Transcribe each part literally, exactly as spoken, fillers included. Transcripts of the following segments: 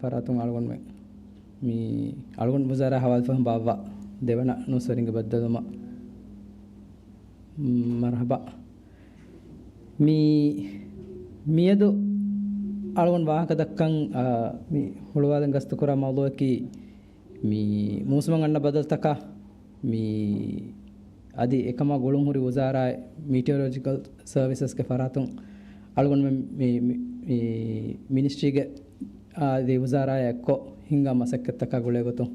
ފަރާތުން އަޅުގަނޑުމެން މި އަޅުގަނޑު ވުޒާރާ ހަވާލުފަހުން ބާއްވާ ދެވަނަ ނޫސްވެރިންގެ ބައްދަލުވުމަށް މަރުޙަބާ. މި، މިއަދު އަޅުގަނޑު ވާހަކަ ދައްކަން، އާ، މި ހުޅުވާލަން ގަސްތުކުރާ މައުޟޫޢަކީ މި މޫސުމަށް އަންނަ ބަދަލުތަކާ، މި އަދި އެކަމާ ގުޅުން ހުރި ވުޒާރާއެއް، މީޓިއޮރޮލޮޖިކަލް ސަރވިސަސްގެ ފަރާތުން އަޅުގަނޑުމެން މި، މި، މި މިނިސްޓްރީގެ، އާ، އަދި ވުޒާރާއާ އެއްކޮށް ހިންގާ މަސައްކަތްތަކާ ގުޅޭގޮތުން.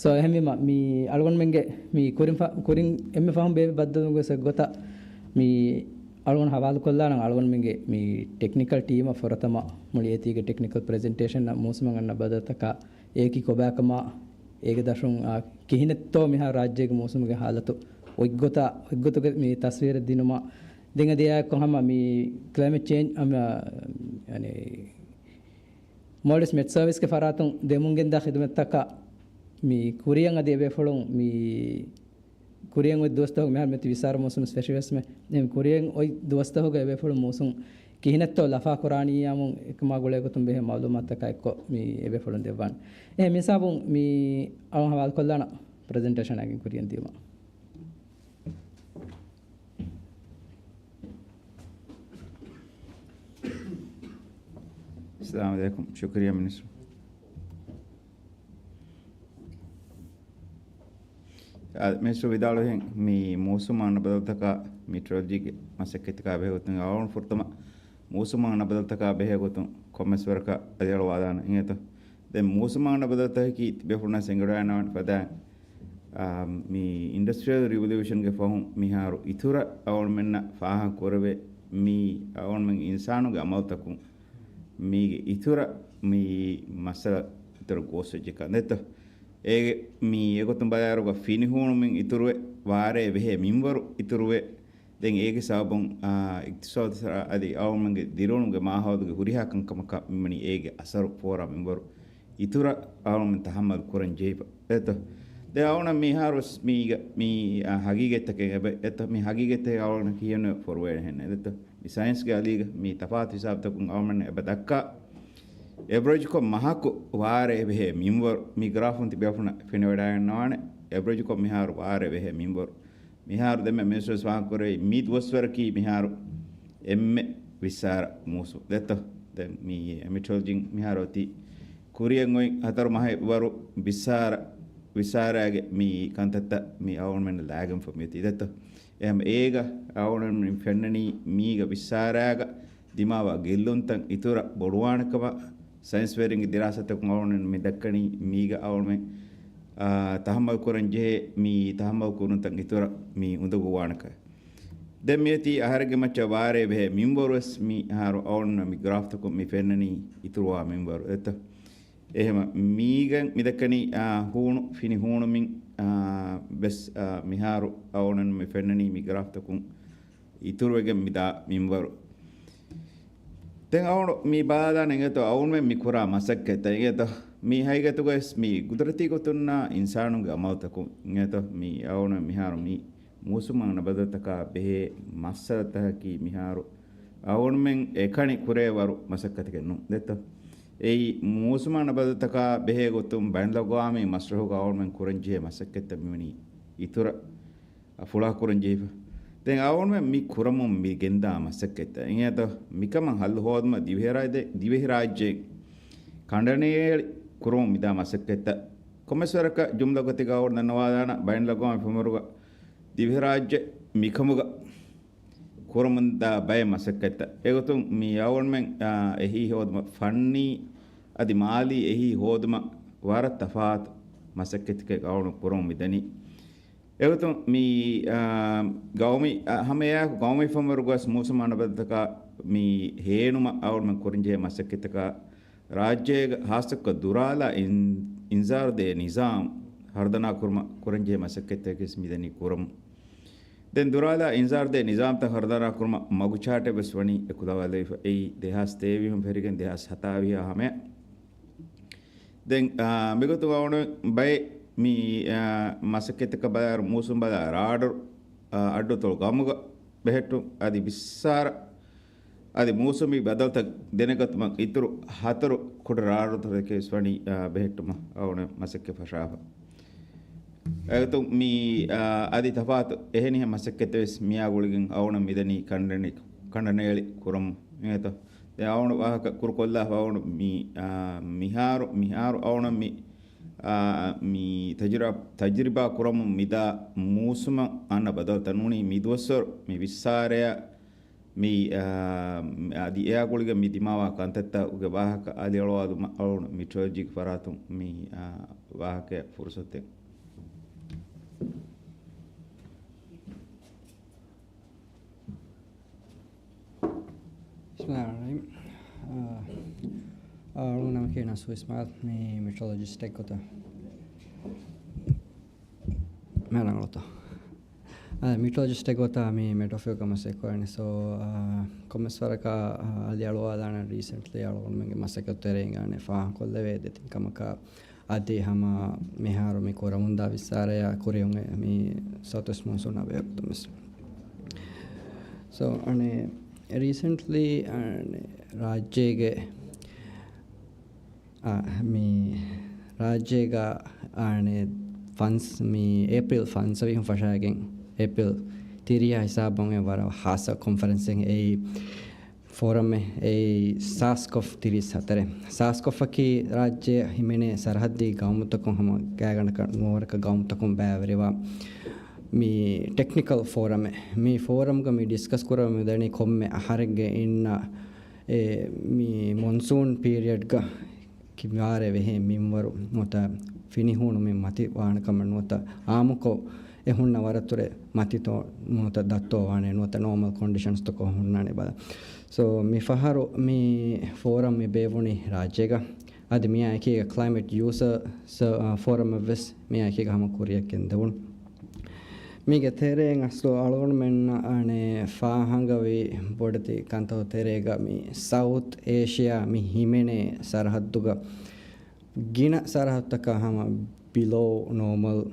ސޯ، އެހެންވީމަ، މި އަޅުގަނޑުމެންގެ މި ކުރިން ފަ-، ކުރިން އެންމެ ފަހުން ބޭއްވި ބައްދަލުވުމުގެ އެއްގޮތަށް މި އަޅުގަނޑު ހަވާލުކޮށްލާނަން އަޅުގަނޑުމެންގެ މި ޓެކްނިކަލް ޓީމަށް ފުރަތަމަ މުޅި އޭތީގެ ޓެކްނިކަލް ޕްރެޒެންޓޭޝަން މޫސުމަށް އަންނަ ބަދަލުތަކާ އެއީކީ ކޮބާކަމާ، އޭގެ ދަށުން، އާ، ކިހިނެއްތޯ މިހާރު ރާއްޖޭގެ މޫސުމުގެ ހާލަތު އޮތްގޮތަށް، އޮތްގޮތުގެ މި ތަސްވީރެއް ދިނުމަށް. ދެން އަދި އެއާއެއްކޮށް ހަމަ މި ކްލައިމެޓް ޗޭންޖް ހަމަ، އަނެ، މޯލްޑިވްސް މެޓް ސަރވިސްގެ ފަރާތުން ދެމުންގެންދާ ޚިދުމަތްތަކަށް މި ކުރިއަށް އަދި އެބޭފުޅުން މި ކުރިއަށް އޮތް ދުވަސްތަކުގެ މިހާރު މިއޮތީ ވިއްސާރަ މޫސުމު ފެށިވެސްމެ، އެ ކުރިއަށް އޮތް ދުވަސްތަކުގެ އެބޭފުޅުން މޫސުން ކިހިނެއްތޯ ލަފާ ކުރާނީޔާމުން އެކަމާ ގުޅޭގޮތުން ބެހޭ މައުލޫމާތުތަކާ އެއްކޮށް މި އެބޭފުޅުން ދެއްވާނެ. އެ މިސާބުން މި އަޅު ހަވާލުކޮށްލާނަ ޕްރެޒެންޓޭޝަނާގެން ކުރިއަށް ދިޔުމަށް. އައްސަލާމު ޢަލައިކުމް. ޝުކުރިއްޔާ މިނިސްޓަރު. އާ، މިނިސްޓަރު ވިދާޅުވިހެން މި މޫސުމަށް އަންނަ ބަދަލުތަކާ މިޓިއޮރޮލޮޖީގެ މަސައްކަތްތަކާ ބެހޭ ގޮތުން އަޅުގަނޑު ފުރަތަމަ މޫސުމަށް އަންނަ ބަދަލުތަކާ ބެހޭ ގޮތުން ކޮންމެސް ވަރަކަށް އަލިއަޅުވާލާނަން އިނގޭތޯ. ދެން މޫސުމަށް އަންނަ ބަދަލުތަކަކީ ތިބޭފުޅުންނަށް އެނގިވަޑައިގަންނަވާނެ ފަދައިން، އާ، މި އިންޑަސްޓްރިއަލް ރިވޮލިއުޝަންގެ ފަހުން މިހާރު އިތުރަށް އަޅުގަނޑުމެންނަށް ފާހަގަ ކުރެވޭ މި އަޅުގަނޑުމެން އިންސާނުގެ އަމަލުތަކުން މީގެ އިތުރަށް މި މައްސަލަ އިތުރަށް ގޯސްވެއްޖެ ކަން ދެއްތޯ. އޭގެ މި އެގޮތުން ބަލާއިރުގަ ފިނިހޫނުމިން އިތުރުވެ، ވާރޭ ބެހޭ މިންވަރު އިތުރުވެ، ދެން އޭގެ ސަބަބުން، އާ، އިޤްތިޞާދު އަދި އަޅުގަނޑުމެންގެ ދިރިއުޅުމުގެ މާހައުލުގެ ހުރިހާ ކަންކަމަކަށް މިވަނީ އޭގެ އަސަރު ފޯރާ މިންވަރު އިތުރަށް އަޅުގަނޑުމެން ތަހައްމަލު ކުރަން ޖެހިފަ ދެއްތޯ. ދެން އަޅުގަނޑަށް މިހާރު ވެސް މީގަ މި، އާ، ހަގީގަތްތަކެއް އެބަ ދެއްތޯ. މި ހަގީގަތްތަކެއް އަޅުގަނޑަށް ކިޔެވުނު ފޮރުވައެއް ނެތް ދެއްތޯ. މި ސައިންސްގެ އަލީގަ މި ތަފާތު ހިސާބުތަކުން އަޅުގަނޑުމެން އެބަ ދައްކާ އެވްރެޖްކޮށް މަހަކު ވާރޭ ބެހޭ މިންވަރު މި ގްރާފުން ތިބޭފުޅުންނަށް ފެނިވަޑައިގަންނަވާނެ. އެވްރެޖްކޮށް މިހާރު ވާރޭ ބެހޭ މިންވަރު. މިހާރު ދެންމެ މިނިސްޓަރު ވެސް ފާހަގަކުރެއްވި މި ދުވަސްވަރަކީ މިހާރު އެންމެ ވިއްސާރަ މޫސުން ދެއްތޯ. ދެން މި މިޓިއޮރޮލޮޖީން މިހާރު އޮތީ ކުރިއަށް އޮތް ހަތަރު މަހެއް ވަރު ވިއްސާރަ، ވިއްސާރައިގެ މި ކަންތައްތައް މި އަޅުގަނޑުމެން ލާގެންފަ މިއޮތީ ދެއްތޯ. އެހެން އޭގަ އަޅުގަނޑުމެން ފެންނަނީ މީގަ ވިއްސާރައިގަ ދިމާވާ ގެއްލުންތައް އިތުރަށް ބޮޑުވާނެކަމަށް ސައިންސްވެރިންގެ ދިރާސާތަކުން އަޅުގަނޑުމެން މި ދައްކަނީ މީގަ އަޅުގަނޑުމެން، އާ، ތަހައްމަލް ކުރަން ޖެހޭ މި ތަހައްމަލް ކުރުންތައް އިތުރަށް މި އުނދަގޫވާނެކަން. ދެން މިއޮތީ އަހަރެންގެ މައްޗަށް ވާރޭ ބެހޭ މިންވަރު ވެސް މިހާރު އަޅުގަނޑުމެން މި ގްރާފްތަކުން މި ފެންނަނީ އިތުރުވާ މިންވަރު ދެއްތޯ. އެހެމަ މީގަން މިދައްކަނީ، އާ، ހޫނު ފިނި ހޫނުމިން، އާ، ވެސް، އާ، މިހާރު އަޅުގަނޑު މި ފެންނަނީ މި ގްރާފްތަކުން އިތުރުވެގެން މިދާ މިންވަރު. ދެން އަޅުގަނޑު މި ބަލާލާނެ އިނގޭތޯ އަޅުގަނޑުމެން މި ކުރާ މަސައްކަތްތައް އިނގޭތޯ. މި ހަގީގަތުގައި ވެސް މި ގުދުރަތީ ގޮތުންނާ އިންސާނުންގެ އަމަލުތަކުން އިނގޭތޯ. މި އަޅުގަނޑުމެން މިހާރު މި މޫސުމަށް އަންނަ ބަދަލުތަކާ ބެހޭ މައްސަލަތަކަކީ މިހާރު އަޅުގަނޑުމެން އެކަނި ކުރޭ ވަރު މަސައްކަތެކެއް ނޫން ދެއްތޯ. އެއީ މޫސުމަށް އަންނަ ބަދަލުތަކާ ބެހޭ ގޮތުން ބައިނަލްއަގްވާމީ މަސްރަހުގަ އަޅުގަނޑުމެން ކުރަން ޖެހޭ މަސައްކަތްތައް މިވަނީ އިތުރަށް ފުޅާކުރަން ޖެހިފަ. ދެން އަޅުގަނޑުމެން މި ކުރަމުން މި ގެންދާ މަސައްކަތްތައް އިނގޭތޯ. މިކަމަށް ހައްލު ހޯދުމަށް ދިވެހިރާއްޖެ، ދިވެހިރާއްޖެ ކަނޑަނޭޅި ކުރަމުން މިދާ މަސައްކަތްތައް ކޮންމެސް ވަރަކަށް ޖުމްލަ ގޮތެއްގަ އަޅުގަނޑު ދަންނަވާލާނަން ބައިނަލްއަގްވާމީ ފެންވަރުގަ ދިވެހިރާއްޖެ މިކަމުގަ ކުރަމުންދާ ބައެއް މަސައްކަތްތައް. އެގޮތުން މި އަޅުގަނޑުމެން، އާ، އެހީ ހޯދުމަށް ފަންނީ އަދި މާލީ އެހީ ހޯދުމަށް ވަރަށް ތަފާތު މަސައްކަތްތަކެއް އަޅުގަނޑު ކުރަމުން މިދަނީ. އެގޮތުން މި، އާ، ގައުމީ، އާ، ހަމައެއާއެކު ގައުމީ ފެންވަރުގަސް މޫސުމަށް އަންނަ ބަދަލުތަކާ މި ހޭނުމަށް އަޅުގަނޑުމެން ކުރަންޖެހޭ މަސައްކަތްތަކާ ރާއްޖޭގަ ހާއްސަކޮށް ދުރާލާ އިން-، އިންޒާރުދޭ ނިޒާމް ހަރުދަނާ ކުރުމަށް ކުރަންޖެހޭ މަސައްކަތްތަކެއް ވެސް މިދަނީ ކުރަމުން. ދެން ދުރާލާ އިންޒާރުދޭ ނިޒާމްތައް ހަރުދަނާ ކުރުމަށް މަގުޗާޓެއް ވެސް ވަނީ އެކުލަވާލެވިފަ. އެއީ ދެހާސް ތޭވީހުން ފެށިގެން ދެހާސް ހަތާވީހާ ހަމަޔަށް. ދެން، އާ، މިގޮތުގަ އަޅުގަނޑު ބައެއް މި، އާ، މަސައްކަތްތަކަށް ބަލާއިރު މޫސުން ބަލާ ރާޑަރު، އާ، އައްޑުތޮޅު ގަމުގަ ބެހެއްޓުން އަދި ވިއްސާރަ އަދި މޫސުމީ ބަދަލުތައް ދެނެގަތުމަށް އިތުރު ހަތަރު ކުޑަ ރާރުތަކެއް ވެސް ވަނީ، އާ، ބެހެއްޓުމަށް އަޅުގަނޑު މަސައްކަތް ފަށާފަ. އެގޮތުން މި، އާ، އަދި ތަފާތު އެހެނިހެން މަސައްކަތެއް ވެސް މިއާ ގުޅިގެން އަޅުގަނޑަށް މިދަނީ ކަނޑަނި-، ކަނޑަނޭޅި ކުރަމުން އިނގޭތޯ. ދެން އަޅުގަނޑު ވާހަކަ ކުރުކޮށްލާފަ އަޅުގަނޑު މި، އާ، މިހާރު، މިހާރު އަޅުގަނޑު މި، އާ، މި ތަޖުރި-، ތަޖުރިބާ ކުރަމުން މިދާ މޫސުމަށް އަންނަ ބަދަލުތައް ނޫނީ މި ދުވަސްވަރު މި ވިއްސާރަޔަށް މި، އާ، އަދި އެއާ ގުޅިގެން މި ދިމާވާ ކަންތައްތަކުގެ ވާހަކަ އަލިއަޅުވާލުމަށް އަޅުގަނޑު މިޓްރޮލޮޖީގެ ފަރާތުން މި، އާ، ވާހަކައަށް ފުރުސަތެއް. ބިސްމިﷲ އައްރަޙްމާނިއްރަޙީމް. އާ، އަޅުގަނޑު ނަމަކީ ނަސްރު އިސްމާޢީލް، މި މެޓްރޮލޮޖިސްޓެއް ގޮތަށް. މި ރަނގަޅުތަ؟ އާ، މެޓްރޮލޮޖިސްޓެއް ގޮތަށް މި މެޓް އޮފީހުގަ މަސައްކަތް ކުރަނީ. ސޯ، އާ، ކޮންމެސް ވަރަކަށް، އާ، އަލިއަޅުވާލާނެ ރީސެންޓްލީ އަޅުގަނޑުމެންގެ މަސައްކަތު ތެރެއިން އަނެއް ފާހަގަކޮށްލެވޭ ދެތިން ކަމަކަށް އަދި ހަމަ މިހާރު މި ކުރަމުންދާ ވިއްސާރަޔާ ކުރިއަށް މި ސައުތުވެސްޓް މޫންސޫނާ ބޭރުގަތުމަށް. ސޯ، އަނެއް ރީސެންޓްލީ، އަނެއް ރާއްޖޭގެ، އާ، މި ރާއްޖޭގަ އަނެއް ފަންސް-، މި އޭޕްރީލް ފަންސަވީހުން ފަށާގެން އޭޕްރީލް ތިރީހާ ހިސާބުން ވަރަށް ހާއްސަ ކޮންފަރެންސެއް އެއީ ފޯރަމެއް އެއީ ސާސްކޮފް ތިރީސް ހަތަރެއް. ސާސްކޮފްއަކީ ރާއްޖެ ހިމެނޭ ސަރަހައްދީ ގައުމުތަކުން ހަމަ ގާތްގަނޑަކަށް ނުވަވަރަކަށް ގައުމުތަކުން ބައިވެރިވާ މި ޓެކްނިކަލް ފޯރަމެއް. މި ފޯރަމްގަ މި ޑިސްކަސް ކުރަމުން މިދަނީ ކޮންމެ އަހަރެއްގެ އިންނަ އެ މި މޮންސޫން ޕީރިއަޑްގަ ކި-، ވާރޭ ވެހޭ މިންވަރު ނުވަތަ ފިނިހޫނުމެއް މަތިވާނެ ކަމަށް ނުވަތަ އާއްމުކޮށް އެ ހުންނަ ވަރަށް ތުރެ މަތިތޯ ނުވަތަ ދަށްތޯ ވާނެ ނުވަތަ ނޯމަލް ކޮންޑިޝަންސްތަކަށް ހުންނާނެ ބަލަ. ސޯ، މި ފަހަރު މި ފޯރަމް މި ބޭއްވުނީ ރާއްޖޭގަ. އަދި މިއާ އެކީގަ ކްލައިމެޓް ޔޫސަރ ސަ-، އާ، ފޯރަމެއް ވެސް މިއާ އެކީގަ ހަމަ ކުރިއަށް ގެންދެވުނު. މީގެ ތެރެއިން އަސްލު އަޅުގަނޑުމެންނަށް އަނެއް ފާހަގަވި ބޮޑެތި ކަންތައް ތެރޭގަ މި ސައުތް އޭޝިޔާ މި ހިމެނޭ ސަރަހައްދުގަ ގިނަ ސަރަހައްދުތަކަށް ހަމަ ބިލޯ ނޯމަލް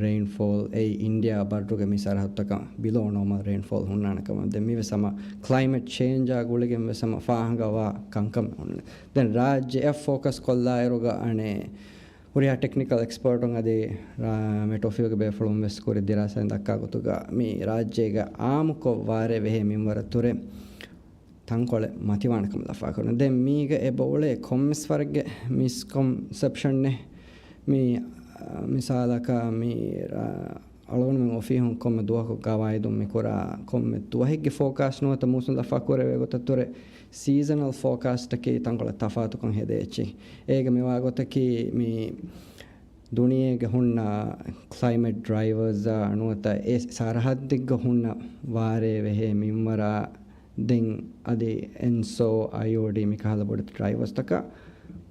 ރެއިންފޯލް އެއީ އިންޑިޔާ ބައްރުގެ މި ސަރަހައްދުތަކަށް ބިލޯ ނޯމަލް ރެއިންފޯލް ހުންނާނެ ކަމަށް. ދެން މިވެސް ހަމަ ކްލައިމެޓް ޗޭންޖާ ގުޅިގެން ވެސް ހަމަ ފާހަގަވާ ކަންކަމެއް ހުންނާނެ. ދެން ރާއްޖެއަށް ފޯކަސް ކޮށްލާއިރުގަ އަނެއް ހުރިހާ ޓެކްނިކަލް އެކްސްޕަރޓުން އަދި ރާ-، މެޓް އޮފީހުގެ ބޭފުޅުން ވެސް ކުރި ދިރާސާއިން ދައްކާ ގޮތުގަ މި ރާއްޖޭގަ އާއްމުކޮށް ވާރޭ ވެހޭ މިންވަރަށް ތުރެ ތަންކޮޅެއް މަތިވާނެ ކަމަށް ލަފާކުރަން. ދެން މީގަ އެބައުޅޭ ކޮންމެސް ވަރެއްގެ މިސްކޮންސެޕްޝަނެއް. މި، މިސާލަކަށް މި ރާ-، އަޅުގަނޑުމެން އޮފީހުން ކޮންމެ ދުވަހަކު ގަވާއިދުން މިކުރާ ކޮންމެ ދުވަހެއްގެ ފޯކާސްޓް ނުވަތަ މޫސުން ލަފާ ކުރެވޭ ގޮތަށް ތުރެ ސީޒަނަލް ފޯކާސްޓަކީ ތަންކޮޅެއް ތަފާތުކަން ހެދޭ އެއްޗެއް. އޭގެ މިވާ ގޮތަކީ މި ދުނިޔޭގެ ހުންނަ ކްލައިމެޓް ޑްރައިވަރސްއާ ނުވަތަ އެ ސަރަހައްދެއްގަ ހުންނަ ވާރޭ ވެހޭ މިންވަރާ ދެން އަދި އެންސޯ، އައިއޯޑީ މިކަހަލަ ބޮޑެތި ޑްރައިވަރސްތަކަށް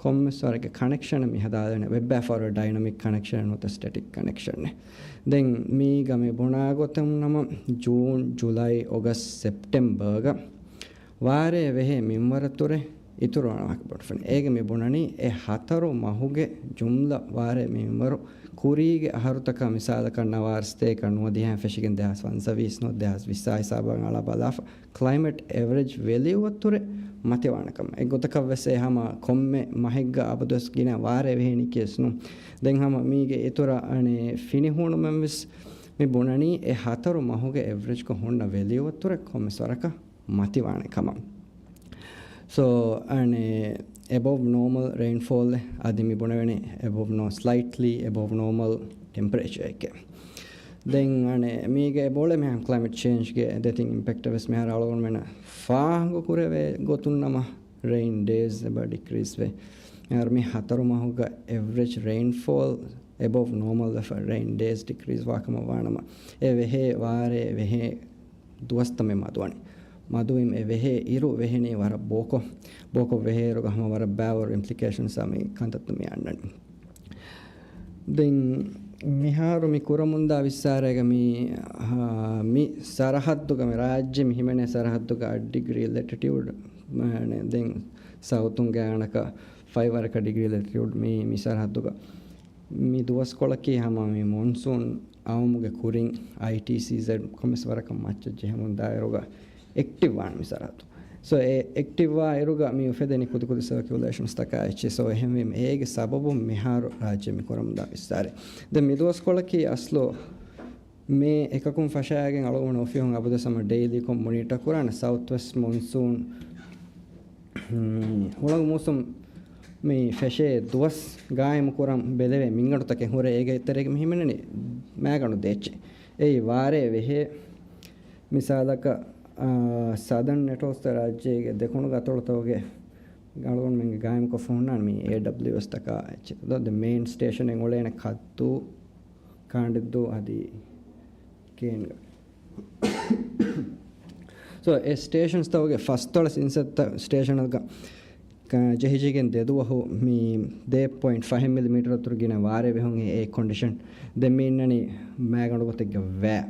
ކޮންމެސް ވަރެއްގެ ކަނެކްޝަނެއް މި ހަދާލަނީ ވެއްބާފަހަރު ޑައިނަމިކް ކަނެކްޝަނެއް ނުވަތަ ސްޓެޓިކް ކަނެކްޝަނެއް. ދެން މީގަ މި ބުނާ ގޮތުން ނަމަ ޖޫން، ޖުލައި، އޮގަސްޓް، ސެޕްޓެމްބަރގަ ވާރޭ ވެހޭ މިންވަރަށް ތުރެ އިތުރު ވާހަކަ ބޮޑުފިން. އޭގެ މި ބުނަނީ އެ ހަތަރު މަހުގެ ޖުމްލަ ވާރޭ މިންވަރު ކުރީގެ އަހަރުތަކަށް މިސާލަކަށް ނަވާރަސްތޭކަ ނުވަދިހައިން ފެށިގެން ދެހާސް ފަންސަވީސް ނުވަ ދެހާސް ވިއްސާ ހިސާބަށް އަޅާ ބަލާފަ ކްލައިމެޓް އެވަރެޖް ވެލިއުއަށް ތުރެ މަތިވާނެ ކަމަށް. އެއްގޮތަކަށް ވެސް އެ ހަމަ ކޮންމެ މަހެއްގަ އަބަދުވެސް ގިނަ ވާރޭ ވެހޭނީ ކޭސް ނޫން. ދެން ހަމަ މީގެ އިތުރަށް އަނެއް ފިނިހޫނުމެއް ވެސް މި ބުނަނީ އެ ހަތަރު މަހުގެ އެވަރެޖްކޮށް ހުންނަ ވެލިއުއަށް ތުރެ ކޮންމެސް ވަރަކަށް މަތިވާނެ ކަމަށް. ސޯ، އަނެއް އެބޮވް ނޯމަލް ރެއިންފޯލް އަދި މި ބުނެވެނީ އެބޮވް ނޯ-، ސްލައިޓްލީ އެބޮވް ނޯމަލް ޓެމްޕަރޭޗަރެކޭ. ދެން އަނެއް މީގެ އެބައުޅޭ މިހާ ކްލައިމެޓް ޗޭންޖްގެ ދެތިން އިމްޕެކްޓެއް ވެސް މިހާރު އަޅުގަނޑުމެންނަށް ފާހަގަ ކުރެވޭ ގޮތުން ނަމަ ރެއިން ޑޭސް އެބަ ޑިކްރީސް ވޭ. މިހާރު މި ހަތަރު މަހުގަ އެވްރެޖް ރެއިންފޯލް އެބޮވް ނޯމަލް ވެފަ ރެއިން ޑޭސް ޑިކްރީސް ވާކަމަށް ވާނަމަ، އެ ވެހޭ ވާރޭ ވެހޭ ދުވަސްތަމެއް މަދުވަނީ. މަދުވިން އެ ވެހޭ އިރު ވެހެނީ ވަރަށް ބޯކޮށް، ބޯކޮށް ވެހޭއިރުގަ ހަމަ ވަރަށް ބާވަރު އިމްޕްލިކޭޝަންސް މި ކަންތައްތައް މި އަންނަނީ. ދެން މިހާރު މި ކުރަމުންދާ ވިއްސާރައިގަ މި، އާ، މި ސަރަހައްދުގަ މި ރާއްޖެ މި ހިމެނޭ ސަރަހައްދުގަ އަށް ޑިގްރީ ލެޓިޓިއުޑް، މާނެ، ދެން ސައުތުން ގާތްގަނޑަކަށް ފައިވަރަކަށް ޑިގްރީ ލެޓިޓިއުޑް މި، މި ސަރަހައްދުގަ މި ދުވަސްކޮޅަކީ ހަމަ މި މޮންސޫން އައުމުގެ ކުރިން އައިޓީސީޒެޑް ކޮންމެސް ވަރަކަށް މައްޗަށް ޖެހެމުން ދާއިރުގަ އެކްޓިވް ވާން މި ސަރަހައްދު. ސޯ، އެ އެކްޓިވް ވާ އިރުގަ މި އުފެދެނީ ކުދިކުދި ސަރކިއުލޭޝަންސް ތަކާ އެއްޗެއް. ސޯ، އެހެންވީމަ އޭގެ ސަބަބުން މިހާރު ރާއްޖެ މި ކުރަމުންދާ ވިއްސާރެ. ދެން މި ދުވަސްކޮޅަކީ އަސްލު މޭ އެކަކުން ފަށާގެން އަޅުގަނޑު އޮފީހުން އަބަދުވެސް ހަމަ ޑެއިލީކޮށް މޮނީޓަ ކުރާނެ ސައުތް ވެސްޓް މޮންސޫން، މް، ހުޅަނގު މޫސުން މި ފެށޭ ދުވަސް ގާއިމު ކުރަން ބެލެވޭ މިންގަނޑުތަކެއް ހުރޭ. އޭގެ ތެރޭގަ މި ހިމެނެނީ މައިގަނޑު ދޭއްޗެއް. އެއީ ވާރޭ ވެހޭ. މިސާލަކަށް، އާ، ސަދަން ނެޓްވޯކްސް ރާއްޖޭގެ ދެކުނު އަތޮޅުތަކުގެ އަޅުގަނޑުމެންގެ ގާއިމުކޮށްފަ ހުންނާނެ މި އޭޑަބްލިއުއެސް ތަކާ އެއްޗެއް. ދެ މެއިން ސްޓޭޝަނެއް އުޅޭނެ ކައްދޫ، ކާނޑެއްދޫ އަދި ކޭންގަ. ސޯ، އެ ސްޓޭޝަންސްތަކުގެ ފަސްދޮޅަސް އިންސައްތަ ސްޓޭޝަނަކަށް ކަ-، ޖެހިޖެހިގެން ދެދުވަހު މި ދެ ޕޮއިންޓް ފަހެއް މިލިމީޓަރަށް އަތުރު ގިނަ ވާރޭ ވެހުން އެ އެއާ ކޮންޑިޝަން. ދެން މި އިންނަނީ މައިގަނޑު ގޮތެއްގެ ވައި.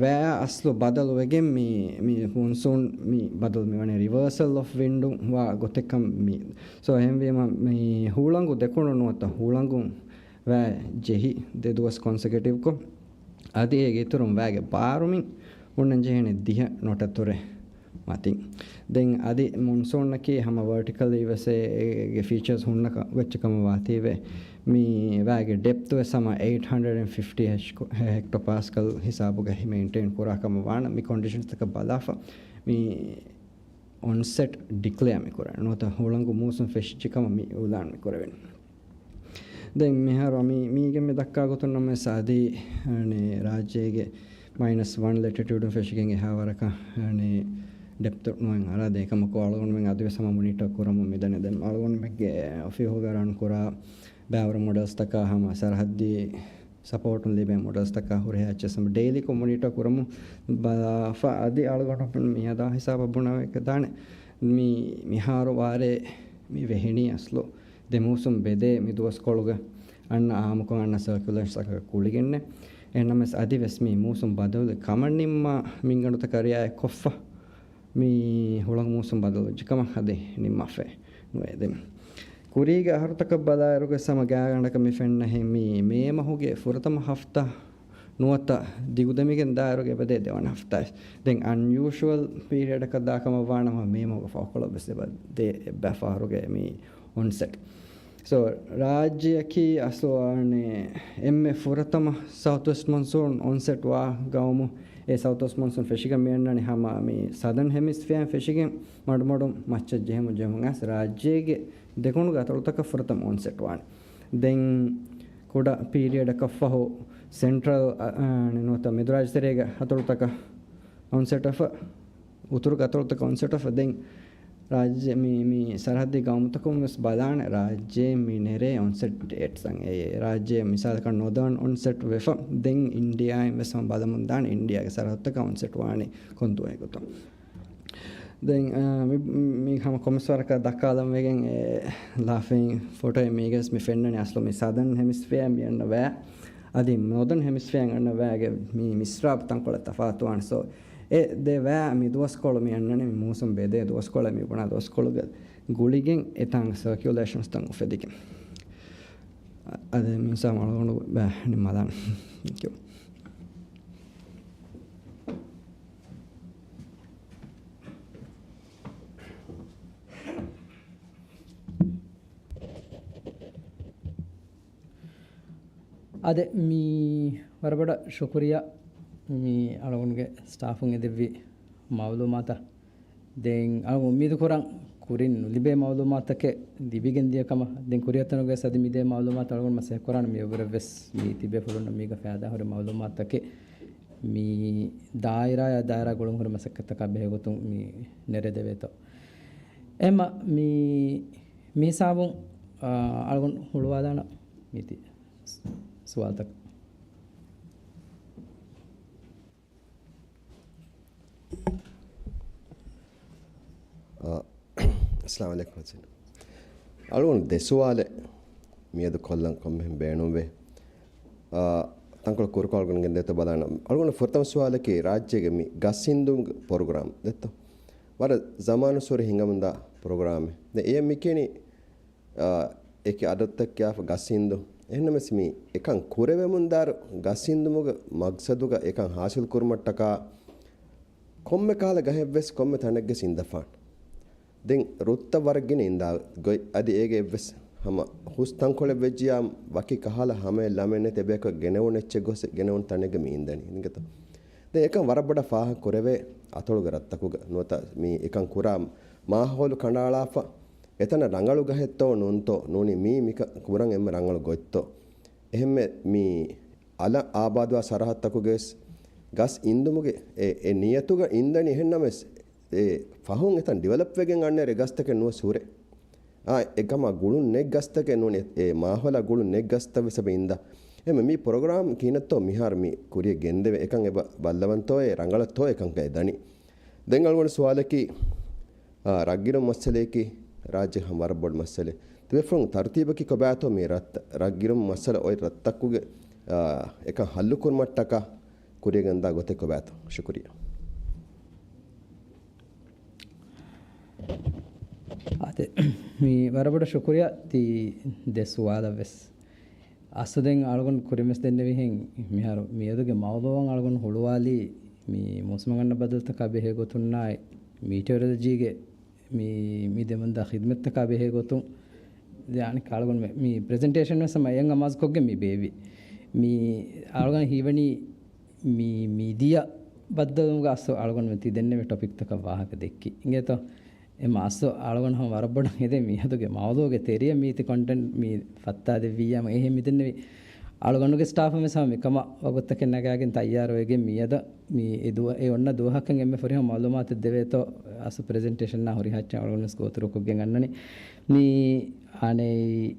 ވައި އަސްލު ބަދަލު ވެގެން މި، މި މޮންސޫން މި ބަދަލު މި ވަނީ ރިވާސަލް އޮފް ވިންޑު ވާ ގޮތެއްކަން މި. ސޯ، އެހެންވީމަ މި ހުޅަނގު ދެކުނު ނުވަތަ ހުޅަނގު ވައި ޖެހި ދެ ދުވަސް ކޮންސެކެޓިވްކޮށް، އަދި އޭގެ އިތުރުން ވައިގެ ބާރުމިން ހުންނަން ޖެހޭނެ ދިހަ ނޮޓަށް ތުރެ މަތިން. ދެން އަދި މޮންސޫނަކީ ހަމަ ވަރޓިކަލީ ވެސް އޭގެ ފީޗާސް ހުންނަ ކަ-، އެއްޗެއް ކަމަށް ވާތީވެ، މި ވައިގެ ޑެޕްތު ވެސް ހަމަ އެއިޓް ހަންޑްރެޑް އެންޑް ފިފްޓީ ހެކްޓޯޕާސްކަލް ހިސާބުގަ މެއިންޓެއިން ކުރާ ކަމަށް ވާނަ. މި ކޮންޑިޝަންސްތަކަށް ބަލާފަ މި އޮންސެޓް ޑިކްލެއާ މި ކުރަން. ނުވަތަ ހުޅަނގު މޫސުން ފެށިއްޖެ ކަމަށް މި އިއުލާން މި ކުރެވެން. ދެން މިހާރު މި، މީގެ މި ދައްކާ ގޮތުން ނަމަވެސް އަދި، އަނެ، ރާއްޖޭގެ މައިނަސް ވަން ލެޓިޓިއުޑުން ފެށިގެން އެހާ ވަރަކަށް، އަނެ، ޑެޕްތު ނުވެން އަރާ ދޭ ކަމަކު އަޅުގަނޑުމެން އަދިވެސް ހަމަ މޮނިޓަރ ކުރަމުން މިދަނީ. ދެން އަޅުގަނޑުމެންގެ އޮފީހުގަ ރަން ކުރާ ބައިވަރު މޮޑެލްސްތަކާ ހަމަ ސަރަހައްދީ ސަޕޯޓުން ލިބޭ މޮޑެލްސްތަކާ ހުރިހާ އެއްޗެއް ހަމަ ޑެއިލީކޮށް މޮނިޓަރ ކުރަމުން ބަލާފަ އަދި އަޅުގަނޑު މިއަދާ ހިސާބަށް ބުނެވިގެންދާނެ. މި، މިހާރު ވާރޭ މި ވެހެނީ އަސްލު ދެ މޫސުން ބެދޭ މި ދުވަސްކޮޅުގަ އަންނަ އާއްމުކޮށް އަންނަ ސަރކިއުލޭޝަންތަކަށް ގުޅިގެންނޭ. އެހެންނަމަވެސް އަދިވެސް މި މޫސުން ބަދަލުވި ކަމަށް ނިންމާ މިންގަނޑުތަކަށް ރިއާޔަތްކޮށްފަ މި ހުޅަނގު މޫސުން ބަދަލުވެއްޖެ ކަމަށް އަދި ނިންމާފައެއް ނުވޭ. ދެން ކުރީގެ އަހަރުތަކަށް ބަލާއިރުގަ ހަމަ ގާތްގަނޑަކަށް މި ފެންނަހެން މި މޭ މަހުގެ ފުރަތަމަ ހަފްތާ ނުވަތަ ދިގުދެމިގެން ދާއިރުގަ އެބަދޭ ދެވަނަ ހަފްތާ. ދެން އަންޔޫޝުއަލް ޕީރިއަޑަކަށް ދާ ކަމަށް ވާނަމަ މޭ މަހުގެ ފަހުކޮޅަށް ވެސް އެބަދޭ އެއްބައި ފަހަރުގެ މި އޮންސެޓް. ސޯ، ރާއްޖެއަކީ އަސްލު އަނެ އެންމެ ފުރަތަމަ ސައުތް ވެސްޓް މޮންސޫން އޮންސެޓް ވާ ގައުމު. އެ ސައުތް ވެސްޓް މޮންސޫން ފެށިގެން މި އަންނަނީ ހަމަ މި ސަދަން ހެމިސްފިއަރ ފެށިގެން މަޑުމަޑުން މައްޗަށް ޖެހެމުން ޖެހެމުން އައިސް ރާއްޖޭގެ ދެކުނުގެ އަތޮޅުތަކަށް ފުރަތަމަ އޮންސެޓް ވާނެ. ދެން ކުޑަ ޕީރިއަޑަކަށްފަހު ސެންޓްރަލް، އަ، އަ، ނުވަތަ މެދުރާއްޖެތެރޭގެ އަތޮޅުތަކަށް އޮންސެޓް ވެފަ، އުތުރުގެ އަތޮޅުތަކަށް އޮންސެޓް ވެފަ. ދެން ރާއްޖެ މި، މި ސަރަހައްދީ ގައުމުތަކުން ވެސް ބަލާނެ ރާއްޖޭ މި ނެރޭ އޮންސެޓް ޑޭޓްސް އަށް. އެ ރާއްޖޭ މިސާލަކަށް ނޯދާން އޮންސެޓް ވެފަ، ދެން އިންޑިއާއިން ވެސް ހަމަ ބަލަމުން ދާނެ އިންޑިއާގެ ސަރަހައްދުތަކަށް އޮންސެޓް ވާނީ ކޮން ދުވަހެއް ގޮތުން. ދެން، އާ، މި، މި ހަމަ ކޮންމެސް ވަރަކަށް ދައްކާލަން ވެގެން އެ ލާފިން ފޮޓޯއެއް މީގަސް މި ފެންނަނީ އަސްލު މި ސަދަން ހެމިސްފިއާ މި އަންނަ ވައި އަދި ނޯދަން ހެމިސްފިއާ އަންނަ ވައިގެ މި މިސްރާބު ތަންކޮޅެއް ތަފާތުވާނެ. ސޯ، އެ ދެ ވައި މި ދުވަސްކޮޅު މި އަންނަނީ މި މޫސުން ބެދޭ ދުވަސްކޮޅެއް މި ބުނާ ދުވަސްކޮޅުގެ ގުޅިގެން އެތާނގަ ސަރކިއުލޭޝަންސްތައް އުފެދިގެން. އަ-، އަދި މި ސާމަ އަޅުގަނޑު ބަ-، ނިމާލާން. ތެންކް ޔޫ. އާދެ، މި ވަރަށް ބޮޑަށް ޝުކުރިއްޔާ މި އަޅުގަނޑުގެ ސްޓާފުން އެދެއްވި މައުލޫމާތަށް. ދެން އަޅުގަނޑު އުއްމީދު ކުރަން ކުރިން ނުލިބޭ މައުލޫމާތަކެއް ލިބިގެން ދިޔަ ކަމަށް. ދެން ކުރިއަށް އަތުނުގައި އަދި މިދޭ މައުލޫމާތު އަޅުގަނޑު މަސައްކަތް ކުރާނަން މި އެއްވަރަށް ވެސް މި ތިބޭފުޅުންނަށް މީގަ ފައިދާ ހުރި މައުލޫމާތަކެއް މި ދާއިރާއާ ދާއިރާ ގުޅުން ހުރި މަސައްކަތްތަކާ ބެހޭ ގޮތުން މި ނެރެދެވޭތޯ. އެހެންމަ މި، މި ހިސާބުން، އާ، އަޅުގަނޑު ހުޅުވާލާނަން މި ތި ސުވާލުތަކަށް. އާ، އައްސަލާމު ޢަލައިކުމް ޙަސަން. އަޅުގަނޑު ދެ ސުވާލެއް މިއަދު ކޮށްލަން ކޮންމެހެން ބޭނުންވޭ. އާ، ތަންކޮޅެއް ކުރުކޮށް އަޅުގަނޑު ގެންދޭތޯ ބަލާނަން. އަޅުގަނޑު ފުރަތަމަ ސުވާލަކީ ރާއްޖޭގެ މި ގަސް ހިންދުމުގެ ޕްރޮގްރާމް ދެއްތޯ؟ ވަރަށް ޒަމާނުއްސުރެ ހިނގަމުންދާ ޕްރޮގްރާމެއް. ދެން އެ މިކިޔަނީ، އާ، އެކި އަދަދުތައް ކިޔާފަ ގަސް ހިންދުން. އެހެންނަމަވެސް މި އެކަން ކުރެވެމުންދާއިރު ގަސް ހިންދުމުގެ މަގްސަދުގަ އެކަން ހާސިލް ކުރުމަށްޓަކާ ކޮންމެ ކަހަލަ ގަހެއްވެސް ކޮންމެ ތަނެއްގަ ސިންދަފާނެ. ދެން ރުއްތައް ވަރަށް ގިނަ އިންދާ ގޮތް. އަދި އޭގެ އެއްވެސް ހަމަ ހުސް ތަންކޮޅެއް ވެއްޖިޔާ، ވަކި ކަހަލަ ހަމައެއް ލަމެއް ނެތި އެބަޔަކަށް ގެނެވުނު އެއްޗެއް ގޮސް ގެނެވުނު ތަނެއްގަ މި އިންދަނީ. އިނގޭތޯ؟ ދެން އެކަން ވަރަށް ބޮޑަށް ފާހަގަ ކުރެވޭ އަތޮޅުގެ ރަށްތަކުގަ ނުވަތަ މި އެކަން ކުރާ މާހައުލު ކަނޑައަޅާފަ، އެތަނަށް ރަނގަޅު ގަހެއްތޯ ނޫންތޯ، ނޫނީ މީ މިކަ-، ކުރަން އެންމެ ރަނގަޅު ގޮތްތޯ. އެހެންމެ މި އަލަށް އާބާދުވާ ސަރަހައްދުތަކުގަވެސް ގަސް އިންދުމުގެ އެ، އެ ނިޔަތުގަ އިންދަނީ. އެހެންނަމަވެސް، އެ ފަހުން އެތަން ޑިވެލޮޕް ވެގެން އަންނަ ރޭ ގަސްތަކެއް ނުވެސް ހުރޭ. އާ، އެކަމާ ގުޅުން ނެތް ގަސްތަކެއް ނޫނީ، އެ މާހައުލާ ގުޅުން ނެތް ގަސްތައް ވެސް އެބަ އިންދާ. އެހެންމެ މި ޕްރޮގްރާމް ކިހިނެއްތޯ މިހާރު މި ކުރިޔަށް ގެންދެވޭ، އެކަން އެބަ ބައްލަވަންތޯއޭ، ރަނގަޅަށްތޯއޭ އެކަންކަން އެ ދަނީ. ދެން އަޅުގަނޑު ސުވާލަކީ، އާ، ރަށްގިރުމު މައްސަލަޔަކީ ރާއްޖޭގެ ހަމަ ވަރަށް ބޮޑު މައްސަލައެއް. ތިބޭފުޅުން ތަރުތީބަކީ ކޮބާތޯ މި ރަށްތައް، ރަށްގިރުމު މައްސަލަ އޮތް ރަށްތަކުގެ، އާ، އެކަން ހައްލު ކުރުމަށްޓަކާ ކުރިޔަށް ގެންދާ ގޮތެއް ކޮބާތޯ؟ ޝުކުރިއްޔާ. އާދެ، މި ވަރަށް ބޮޑަށް ޝުކުރިއްޔާ ތި ދެ ސުވާލަށް ވެސް. އަސްލު ދެން އަޅުގަނޑު ކުރިން ވެސް ދެންނެވިހެން، މިހާރު މިއަދުގެ މައުޟޫޢަށް އަޅުގަނޑު ހުޅުވާލީ މި މޫސުމަށް އަންނަ ބަދަލުތަކާ ބެހޭ ގޮތުންނާއި، މީޓިއޮރޮލޮޖީގެ މި، މި ދެމުންދާ ޚިދުމަތްތަކާ ބެހޭ ގޮތުން. ދެން އަނެއްކާ އަޅުގަނޑު މި، މި ޕްރެޒެންޓޭޝަން ވެސް ހަމަ އެއަށް އަމާޒުކޮށްގެން މި ބޭއްވި. މި އަޅުގަނޑު ހީވަނީ މި މިދިޔަ ބައްދަލުވުމުގަ އަސްލު އަޅުގަނޑު ތި ދެންނެވި ޓޮޕިކްތަކަށް ވާހަކަ ދެއްކި. އިނގޭތޯ؟ އެމަ އަސްލު އަޅުގަނޑު ހަމަ ވަރަށް ބޮޑަށް ހެދޭ މިއަދުގެ މައުޟޫޢުގެ ތެރެއަށް މީތި ކޮންޓެންޓް މި ފައްތާދެއްވިއްޔާމަ އެހެން މިދެންނެވި. އަޅުގަނޑުގެ ސްޓާފުން ވެސް ހަމަ މިކަމަށް ވަގުތުތަކެއް ނަގާގެން ތައްޔާރުވެގެން މިއަދަށް މި އެ ދުވަ-، އެ އޮންނަ ދުވަހަކަށް އެންމެ ފުރިހަމަ މައުލޫމާތެއް ދެވޭތޯ އަސްލު ޕްރެޒެންޓޭޝަންއާ ހުރިހާ އެއްޗެއް އަޅުގަނޑު ވެސް ގޯތުރުކޮށްގެން އަންނަނީ. މި އަނެއް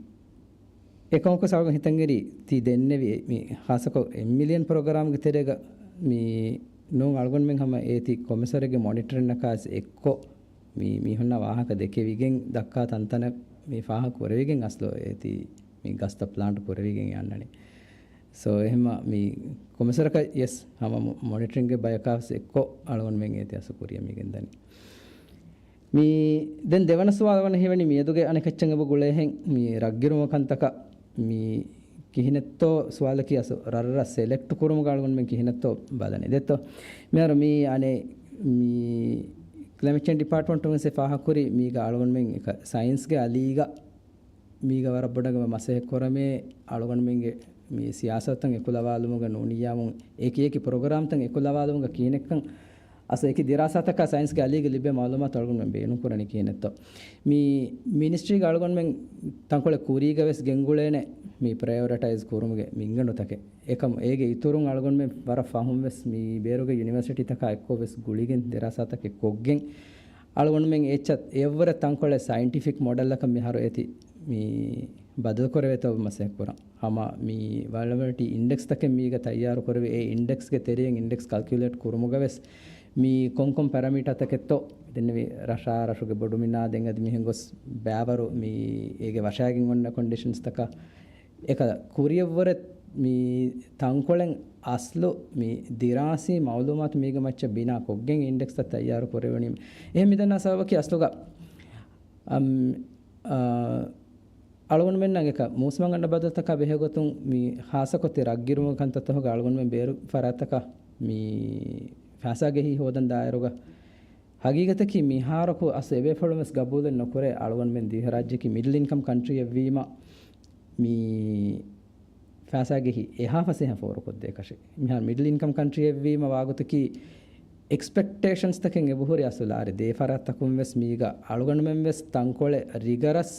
އެކަމަކު ސަޅުގަ ހިތަށްއެރި ތި ދެންނެވި މި ޚާއްޞަކޮށް އެއް މިލިއަން ޕްރޮގްރާމްގެ ތެރޭގަ މި ނޫން އަޅުގަނޑުމެން ހަމަ އޭތި ކޮމިސަރގެ މޮނިޓަރިންއަކާސް އެއްކޮށް މި މީހުންނާ ވާހަކަ ދެކެވިގެން ދައްކާ ތަންތަނަށް މި ފާހަގަ ކުރެވިގެން އަސްލު އޭތި މި ގަސްތައް ޕްލާންޓް ކުރެވިގެން އަންނަނީ. ސޯ އެހެންމަ މި ކޮމިސަރަކަށް ޔެސް ހަމަ މޮ-، މޮނިޓަރިންގެ ބަޔަކާސް އެއްކޮށް އަޅުގަނޑުމެން އޭތި އަސްލު ކުރިއަށް މި ގެންދަނީ. މި ދެން ދެވަނަ ސުވާލު ވަނީ ހީވަނީ މިއަދުގެ އަނެކައްޗަށް އެބަ ގުޅޭހެން މި ރަށްގިރުމު ކަންތަކަށް މި ކިހިނެއްތޯ ސުވާލަކީ އަސް ރަށްރަށް ސެލެކްޓް ކުރުމުގަ އަޅުގަނޑުމެން ކިހިނެއްތޯ ބަލަނީ ދެއްތޯ؟ މިހާރު މި އަނެއް މި ކްލައިމެޓް ޗޭންޖް ޑިޕާޓްމަންޓުން ވެސް ފާހަގަކުރި މީގަ އަޅުގަނޑުމެން ސައިންސްގެ އަލީގަ މީގަ ވަރަށް ބޮޑަށް މަސައްކަތް ކުރަމޭ އަޅުގަނޑުމެންގެ މި ސިޔާސަތުތައް އެކުލަވާލުމުގަ ނޫނިއްޔާމު އެކި އެކި ޕްރޮގްރާމްތައް އެކުލަވާލުމުގަ ކިހިނެއްކަން އަސް އެކި ދިރާސާތަކާ ސައިންސްގެ އަލީގަ ލިބޭ މައުލޫމާތު އަޅުގަނޑުމެން ބޭނުންކުރަނީ ކިހިނެއްތޯ؟ މި މިނިސްޓްރީގަ އަޅުގަނޑުމެން ތަންކޮޅެއް ކުރީގަ ވެސް ގެންގުޅޭނެ މި ޕްރަޔޮރިޓައިޒް ކުރުމުގެ މިންގަނޑުތަކެއް. އެކަމު އޭގެ އިތުރުން އަޅުގަނޑުމެން ވަރަށް ފަހުން ވެސް މި ބޭރުގެ ޔުނިވަރސިޓީތަކާ އެއްކޮށް ވެސް ގުޅިގެން ދިރާސާތަކެއް ކޮށްގެން އަޅުގަނޑުމެން އެއްޗެއް އެއަށްވުރެ ތަންކޮޅެއް ސައިންޓިފިކް މޮޑެލްއަކަށް މިހާރު އޭތި މި ބަދަލުކުރެވޭތޯ މަސައްކަތް ކުރަން. ހަމަ މި ވަލްނަރަބިލިޓީ އިންޑެކްސްތަކެއް މީގަ ތައްޔާރު ކުރެވި، އެ އިންޑެކްސްގެ ތެރެއިން އިންޑެކްސް ކަލްކިއުލޭޓް ކުރުމުގަ ވެސް މި ކޮންކޮން ޕެރާމީޓާތަކެއްތޯ ދެންނެވި ރަށާ ރަށުގެ ބޮޑުމިނާ ދެން އަދި މިހެން ގޮސް ބައިވަރު މި އޭގެ ވަށާގެން އޮންނަ ކޮންޑިޝަންސްތަކާ އެކަލަ ކުރިއަށްވުރެ މި ތަންކޮޅެއް އަސްލު މި ދިރާސީ މައުލޫމާތު މީގެ މައްޗަށް ބިނާ ކޮށްގެން އިންޑެކްސްތައް ތައްޔާރު ކުރެވެނީ. އެހެން މިދަންނަ ސަބަބަކީ އަސްލުގަ، އަމް، އާ، އަޅުގަނޑުމެންނަށް އެކަ މޫސުމަށް އަންނަ ބަދަލުތަކާ ބެހޭގޮތުން މި ޚާއްޞަކޮށް ތި ރަށްގިރުމުގެ ކަންތައްތަކުގަ އަޅުގަނޑުމެން ބޭރު ފަރާތްތަކަށް މި ފައިސާގެހި ހޯދަން ދާއިރުގަ ހަގީގަތަކީ މިހާރަކު އަސް އެބޭފުޅުން ވެސް ގަބޫލެއް ނުކުރޭ. އަޅުގަނޑުމެން ދިވެހިރާއްޖެއަކީ މިޑްލް އިންކަމް ކަންޓްރީއެއްވީމަ، މި ފައިސާގެހި އެހާ ފަސޭހަ ފޯރުކޮށްދޭކަށެއް. މިހާރު މިޑްލް އިންކަމް ކަންޓްރީއެއްވީމަ ވާގޮތަކީ އެކްސްޕެކްޓޭޝަންސްތަކެއް އެބަހުރި އަސްލު ލާރި ދޭ ފަރާތްތަކުން ވެސް މީގަ އަޅުގަނޑުމެން ވެސް ތަންކޮޅެއް ރިގަރަސް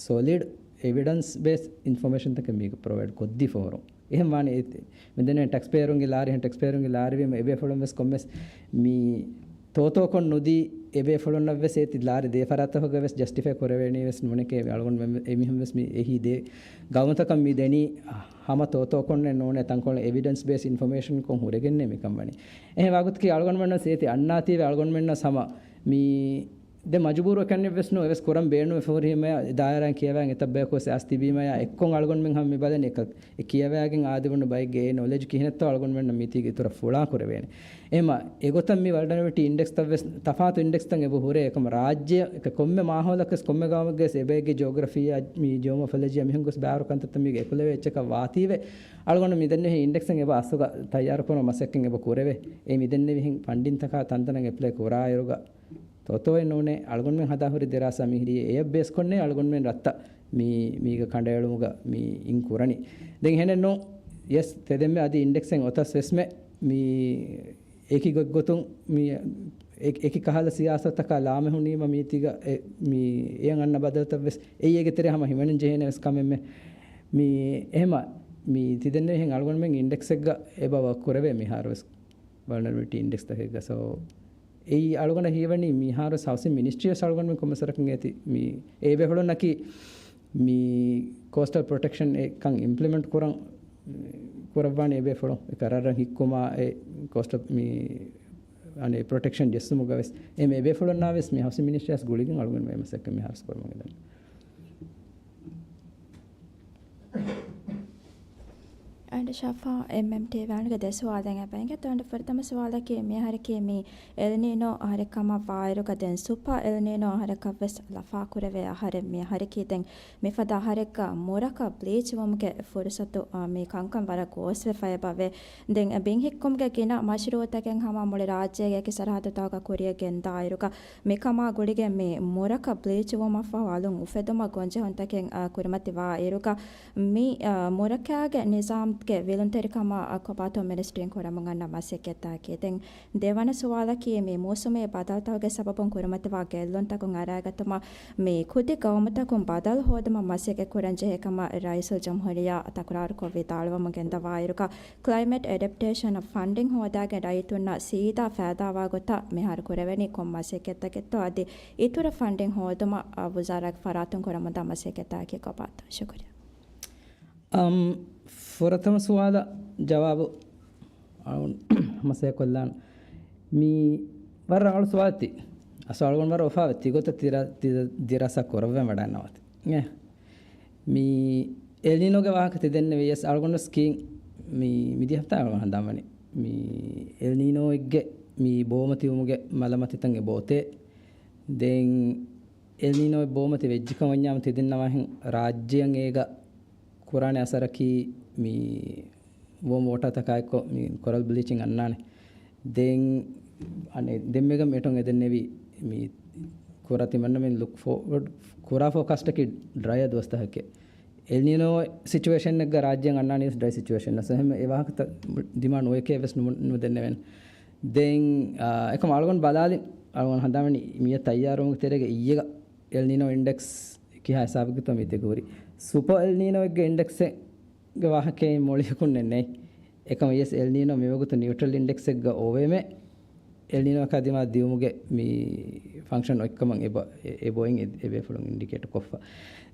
ސޮލިޑް އެވިޑެންސް ބޭސް އިންފޮމޭޝަންތަކެއް މީގަ ޕްރޮވައިޑް ކޮށްދީ ފޯރު. އެހެން ވާނެ އެ-، މިދެންނެވި ޓެކްސްޕޭޔަރުންގެ ލާރި، އެހެން ޓެކްސްޕޭޔަރުންގެ ލާރިވީމަ އެބޭފުޅުން ވެސް ކޮންމެސް މި ތޯތޯކޮށް ނުދީ އެބޭފުޅުންނަށް ވެސް އޭތި ލާރި ދޭ ފަރާތްތަކުގަ ވެސް ޖަސްޓިފައި ކުރެވޭނީ ވެސް ނޫނެކޭ. އަޅުގަނޑު އެމީހުން ވެސް މި އެހީ ދޭ ގައުމުތަކަށް މި ދެނީ ހަމަ ތޯތޯކޮށްނެއް ނޫނޭ، ތަންކޮޅެއް އެވިޑެންސް ބޭސް އިންފޮމޭޝަންކޮށް ހުރެގެންނޭ މިކަން ވަނީ. އެހެން ވާގޮތަކީ އަޅުގަނޑުމެންނަށް އޭތި އަންނާތީވެ އަޅުގަނޑުމެންނަށް ހަމަ މި ދެ މަޖުބޫރު ކަންނެއް ވެސް ނޫން. އެވެސް ކުރަން ބޭނުން ފުރިހަމަޔާ ދާއިރާއިން ކިޔަވައިގެން އެތައް ބަޔަކު ވެސް އައިސް ތިބީމަޔާ އެއްކޮށް އަޅުގަނޑުމެން ހަމަ މި ބަލަނީ އެކަ އެ ކިޔަވައިގެން އާދެވުނު ބައެއްގެ އެ ނޮލެޖް ކިހިނެއްތޯ އަޅުގަނޑުމެންނަށް މީތީގެ އިތުރަށް ފުޅާ ކުރެވޭނެ. އެހެމަ އެގޮތަށް މި ވަލްނަރަބިލިޓީ އިންޑެކްސްތައް ވެސް ތަފާތު އިންޑެކްސްތައް އެބަ ހުރޭ. އެކަމަ ރާއްޖެ އެކަ ކޮންމެ މާހައުލަކަސް ކޮންމެ ގައުމެއްގެސް އެބައެއްގެ ޖިއޮގްރަފީއާ މި ޖިއޮމޯފޮލޮޖީއާ މިހެން ގޮސް ބާރު ކަންތައްތައް މީގެ އެކުލެވޭ އެއްޗަކަށް ވާތީވެ އަޅުގަނޑު މިދެންނެވި އިންޑެކްސްއެއް އެބަ އަސްލުގަ ތައްޔާރު ކުރުމަށް މަސައްކަތް އެބަ ކުރެވޭ. އެ މިދެންނެވިހެން ފަންޑިންތަކާ ތަންތަނަށް އެޕްލައި ކުރާއިރުގަ ތޯތޯއެއް ނޫނޭ، އަޅުގަނޑުމެން ހަދާ ހުރި ދިރާސާ މިހިރީ އެޔަށް ބޭސްކޮށްނޭ އަޅުގަނޑުމެން ރަށްތައް މީ، މީގަ ކަނޑައެޅުމުގަ މީ އިން ކުރަނީ. ދެން އެހެނެއް ނޫން، ޔެސް، ތެދެންމެ އަދި އިންޑެކްސެއް އޮތަސް ވެސްމެ މީ އެކި ގޮތްގޮތުން މީ އެ-، އެކި ކަހަލަ ސިޔާސަތަކާ ލާމެހުނީމަ މީތީގަ އެ-، މީ އެޔަށް އަންނަ ބަދަލުތައް ވެސް އެއީ އޭގެ ތެރޭ ހަމަ ހިމެނެން ޖެހޭނެ ވެސް ކަމެއްމެ. މީ އެހެމަ މީ ތިދެންނެވިހެން އަޅުގަނޑުމެން އިންޑެކްސެއްގަ އެބަ ވަކް ކުރެވޭ މިހާރު ވެސް ވަލްނަރަބިލިޓީ އިންޑެކްސް ތަކެއްގަ. ސޯ، އެއީ އަޅުގަނޑަށް ހީވަނީ މިހާރު ހައުސިން މިނިސްޓްރީ ވެސް އަޅުގަނޑުމެން ކޮންމެސް ވަރަކަށް އޭތި މި އެ ބޭފުޅުންނަކީ މި ކޯސްޓަލް ޕްރޮޓެކްޝަން އެކަން އިމްޕްލިމެންޓް ކުރަން، ކުރައްވާނެ އެ ބޭފުޅުން. އެ ކަރަރަށް ހިއްކުމާ އެ ކޯސްޓަލް މި އަނެއް ޕްރޮޓެކްޝަން ޖެއްސުމުގަ ވެސް އެ މި އެ ބޭފުޅުންނާ ވެސް މި ހައުސިން މިނިސްޓްރީ ގުޅިގެން އަޅުގަނޑު މި މަސައްކަތް މިހާރު ކުރަމުން އެދަނީ. އަންޑި ޝަފާ އެމްއެމްޓީ ވާނުގެ ދެ ސުވާލެއް އެބައިނގެ ތޯނޑ ފުރަތަމަ ސުވާލަކީ މި އަހަރަކީ މި އެލްނީނޯ އަހަރެއް ކަމަށް ވާއިރުގަ ދެން ސުޕަ އެލްނީނޯ އަހަރަކަށް ވެސް ލަފާ ކުރެވޭ އަހަރެއް މި އަހަރަކީ. ދެން މިފަދަ އަހަރެއްގަ މުރަކަށް ބްލީޗް ވުމުގެ ފުރުސަތު، އާ، މި ކަންކަން ވަރަށް ގޯސްވެފަ އެބަވޭ. ދެން ބިން ހިއްކުމުގެ ގިނަ މަޝްރޫއުތަކެއް ހަމަ މުޅި ރާއްޖޭގެ އެކި ސަރަހައްދުތަކުގަ ކުރިޔަށް ގެންދާއިރުގަ މިކަމާ ގުޅިގެން މި މުރަކަށް ބްލީޗް ވުމަށްފަހު އަލުން އުފެދުމަށް ގޮންޖެހުންތަކެއް، އާ، ކުރިމަތިވާ އިރުގަ މި، އާ، މުރަކާގެ ނިޒާމްގެ ވިލުންތެރިކަމަށް، އާ، ކޮބާތޯ މިނިސްޓްރީން ކުރަމުން އަންނަ މަސައްކަތްތަކެއް. ދެން ދެވަނަ ސުވާލަކީ މި މޫސުމީ ބަދަލުތަކުގެ ސަބަބުން ކުރިމަތިވާ ގެއްލުންތަކުން އަރައިގަތުމަށް މި ކުދި ގައުމުތަކުން ބަދަލު ހޯދުމަށް މަސައްކަތް ކުރަން ޖެހޭ ކަމަށް ރައީސުލްޖުމްހޫރިއްޔާ ތަކުރާރުކޮށް ވިދާޅުވަމުން ގެންދަވާއިރުގަ، ކްލައިމެޓް އެޑެޕްޓޭޝަނަށް ފަންޑިން ހޯދާގެން ރައްޔިތުންނަށް ސީދާ ފައިދާވާ ގޮތަށް މިހާރު ކުރެވެނީ ކޮން މަސައްކަތްތަކެއްތޯ އަދި އިތުރަށް ފަންޑިން ހޯދުމަށް، އަ، ވުޒާރާގެ ފަރާތުން ކުރަމުންދާ މަސައްކަތްތަކަކީ ކޮބާތޯ؟ ޝުކުރިއްޔާ. އަމް، ފުރަތަމަ ސުވާލަށް ޖަވާބު އަޅުން މަސައްކަތްކޮށްލާން. މީ ވަރަށް ރަނގަޅު ސުވާލެއް. އަސް އަޅުގަނޑު ވަރަށް އުފާވެ ތިގޮތަށް ތިރަ-، ތި-، ދިރާސާ ކުރައްވަމެ ވަޑައިންނަވާތި. އެ. މީ އެލްނީނޯގެ ވާހަކަ ތި ދެންނެވިޔަސް އަޅުގަނޑު ސްކީން މީ މިދި ހަފްތާ އަޅުގަނޑު ހަނދާންވަނީ. މީ އެލްނީނޯއެއްގެ މީ ބޯމަތިވުމުގެ މަލަމަތިތައް އެބައޮތޭ. ދެން އެލްނީނޯ ބޯމަތި ވެއްޖިކަން ވަންޏާމު ތި ދެންނަވާހެން ރާއްޖެއަށް އޭގަ ކުރާނެ އަސަރަކީ މި ވޯމް ވޯޓާތަކާއެއްކޮށް މި ކޮރަލް ބްލީޗިން އަންނާނެ. ދެން އަނެއް ދެންމެގަ މިއަށް އެދެންނެވި މި ކުރާ ތިމަންނަމެން ލުކް ފޯވަޑް ކުރާ ފޯކާސްޓަކީ ޑްރަޔަށް ދުވަސްތަކެއް. އެލްނީނޯ ސިޗުއޭޝަންއެއްގަ ރާއްޖެއަށް އަންނާނީ ޑްރައި ސިޗުއޭޝަން. އެހެން އެ ވާހަކަތައް ދިމާ ނުވެކޭ ވެސް ނު-، ނުދެންނެވެން. ދެން، އާ، އެކަމް އަޅުގަނޑު ބަލާލިން، އަޅުގަނޑު ހަނދާންވަނީ މިއަށް ތައްޔާރުވުމުގެ ތެރޭގަ އިއްޔެގަ އެލްނީނޯ އިންޑެކްސް ކިހާ ހިސާބެއްގަތޯ މިތި ހުރި. ސުޕަ އެލްނީނޯއެއްގެ އިންޑެކްސެއްގެ ވާހަކައެއް މުޅިއަކުންނެއް ނެތް. އެކަމަ ޔެސް އެލްނީނޯ މިވަގުތު ނިއުޓްރަލް އިންޑެކްސެއްގަ އޮވޭމެ. އެލްނީނޯއަކާ ދިމާ ދިއުމުގެ މި ފަންކްޝަން އޮތްކަމަށް އެބަ-، އެ-، އެބައޮތް އެ-، އެބޭފުޅުން އިންޑިކޭޓް ކޮށްފަ.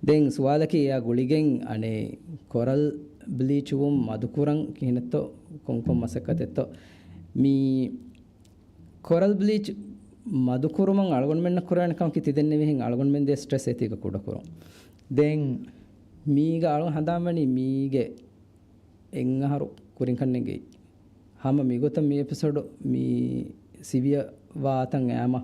ދެން ސުވާލަކީ އެއާ ގުޅިގެން އަނެއް ކޮރަލް ބްލީޗް ވުން މަދުކުރަން ކިހިނެއްތޯ ކޮންކޮން މަސައްކަތެއްތޯ މި ކޮރަލް ބްލީޗް މަދުކުރުމަށް އަޅުގަނޑުމެންނަށް ކުރެވޭނެ ކަމަކީ ތި ދެންނެވިހެން އަޅުގަނޑުމެން ދޭ ސްޓްރެސް އޭތީގަ ކުޑަކުރުން. ދެން މީގަ އަޅުގަނޑު ހަނދާންވަނީ މީގެ އެއް އަހަރު ކުރިން ކަންނޭނގެ. ހަމަ މިގޮތަށް މި އެޕިސޯޑު މި ސިވިއަރ ވާތަން އައިމަ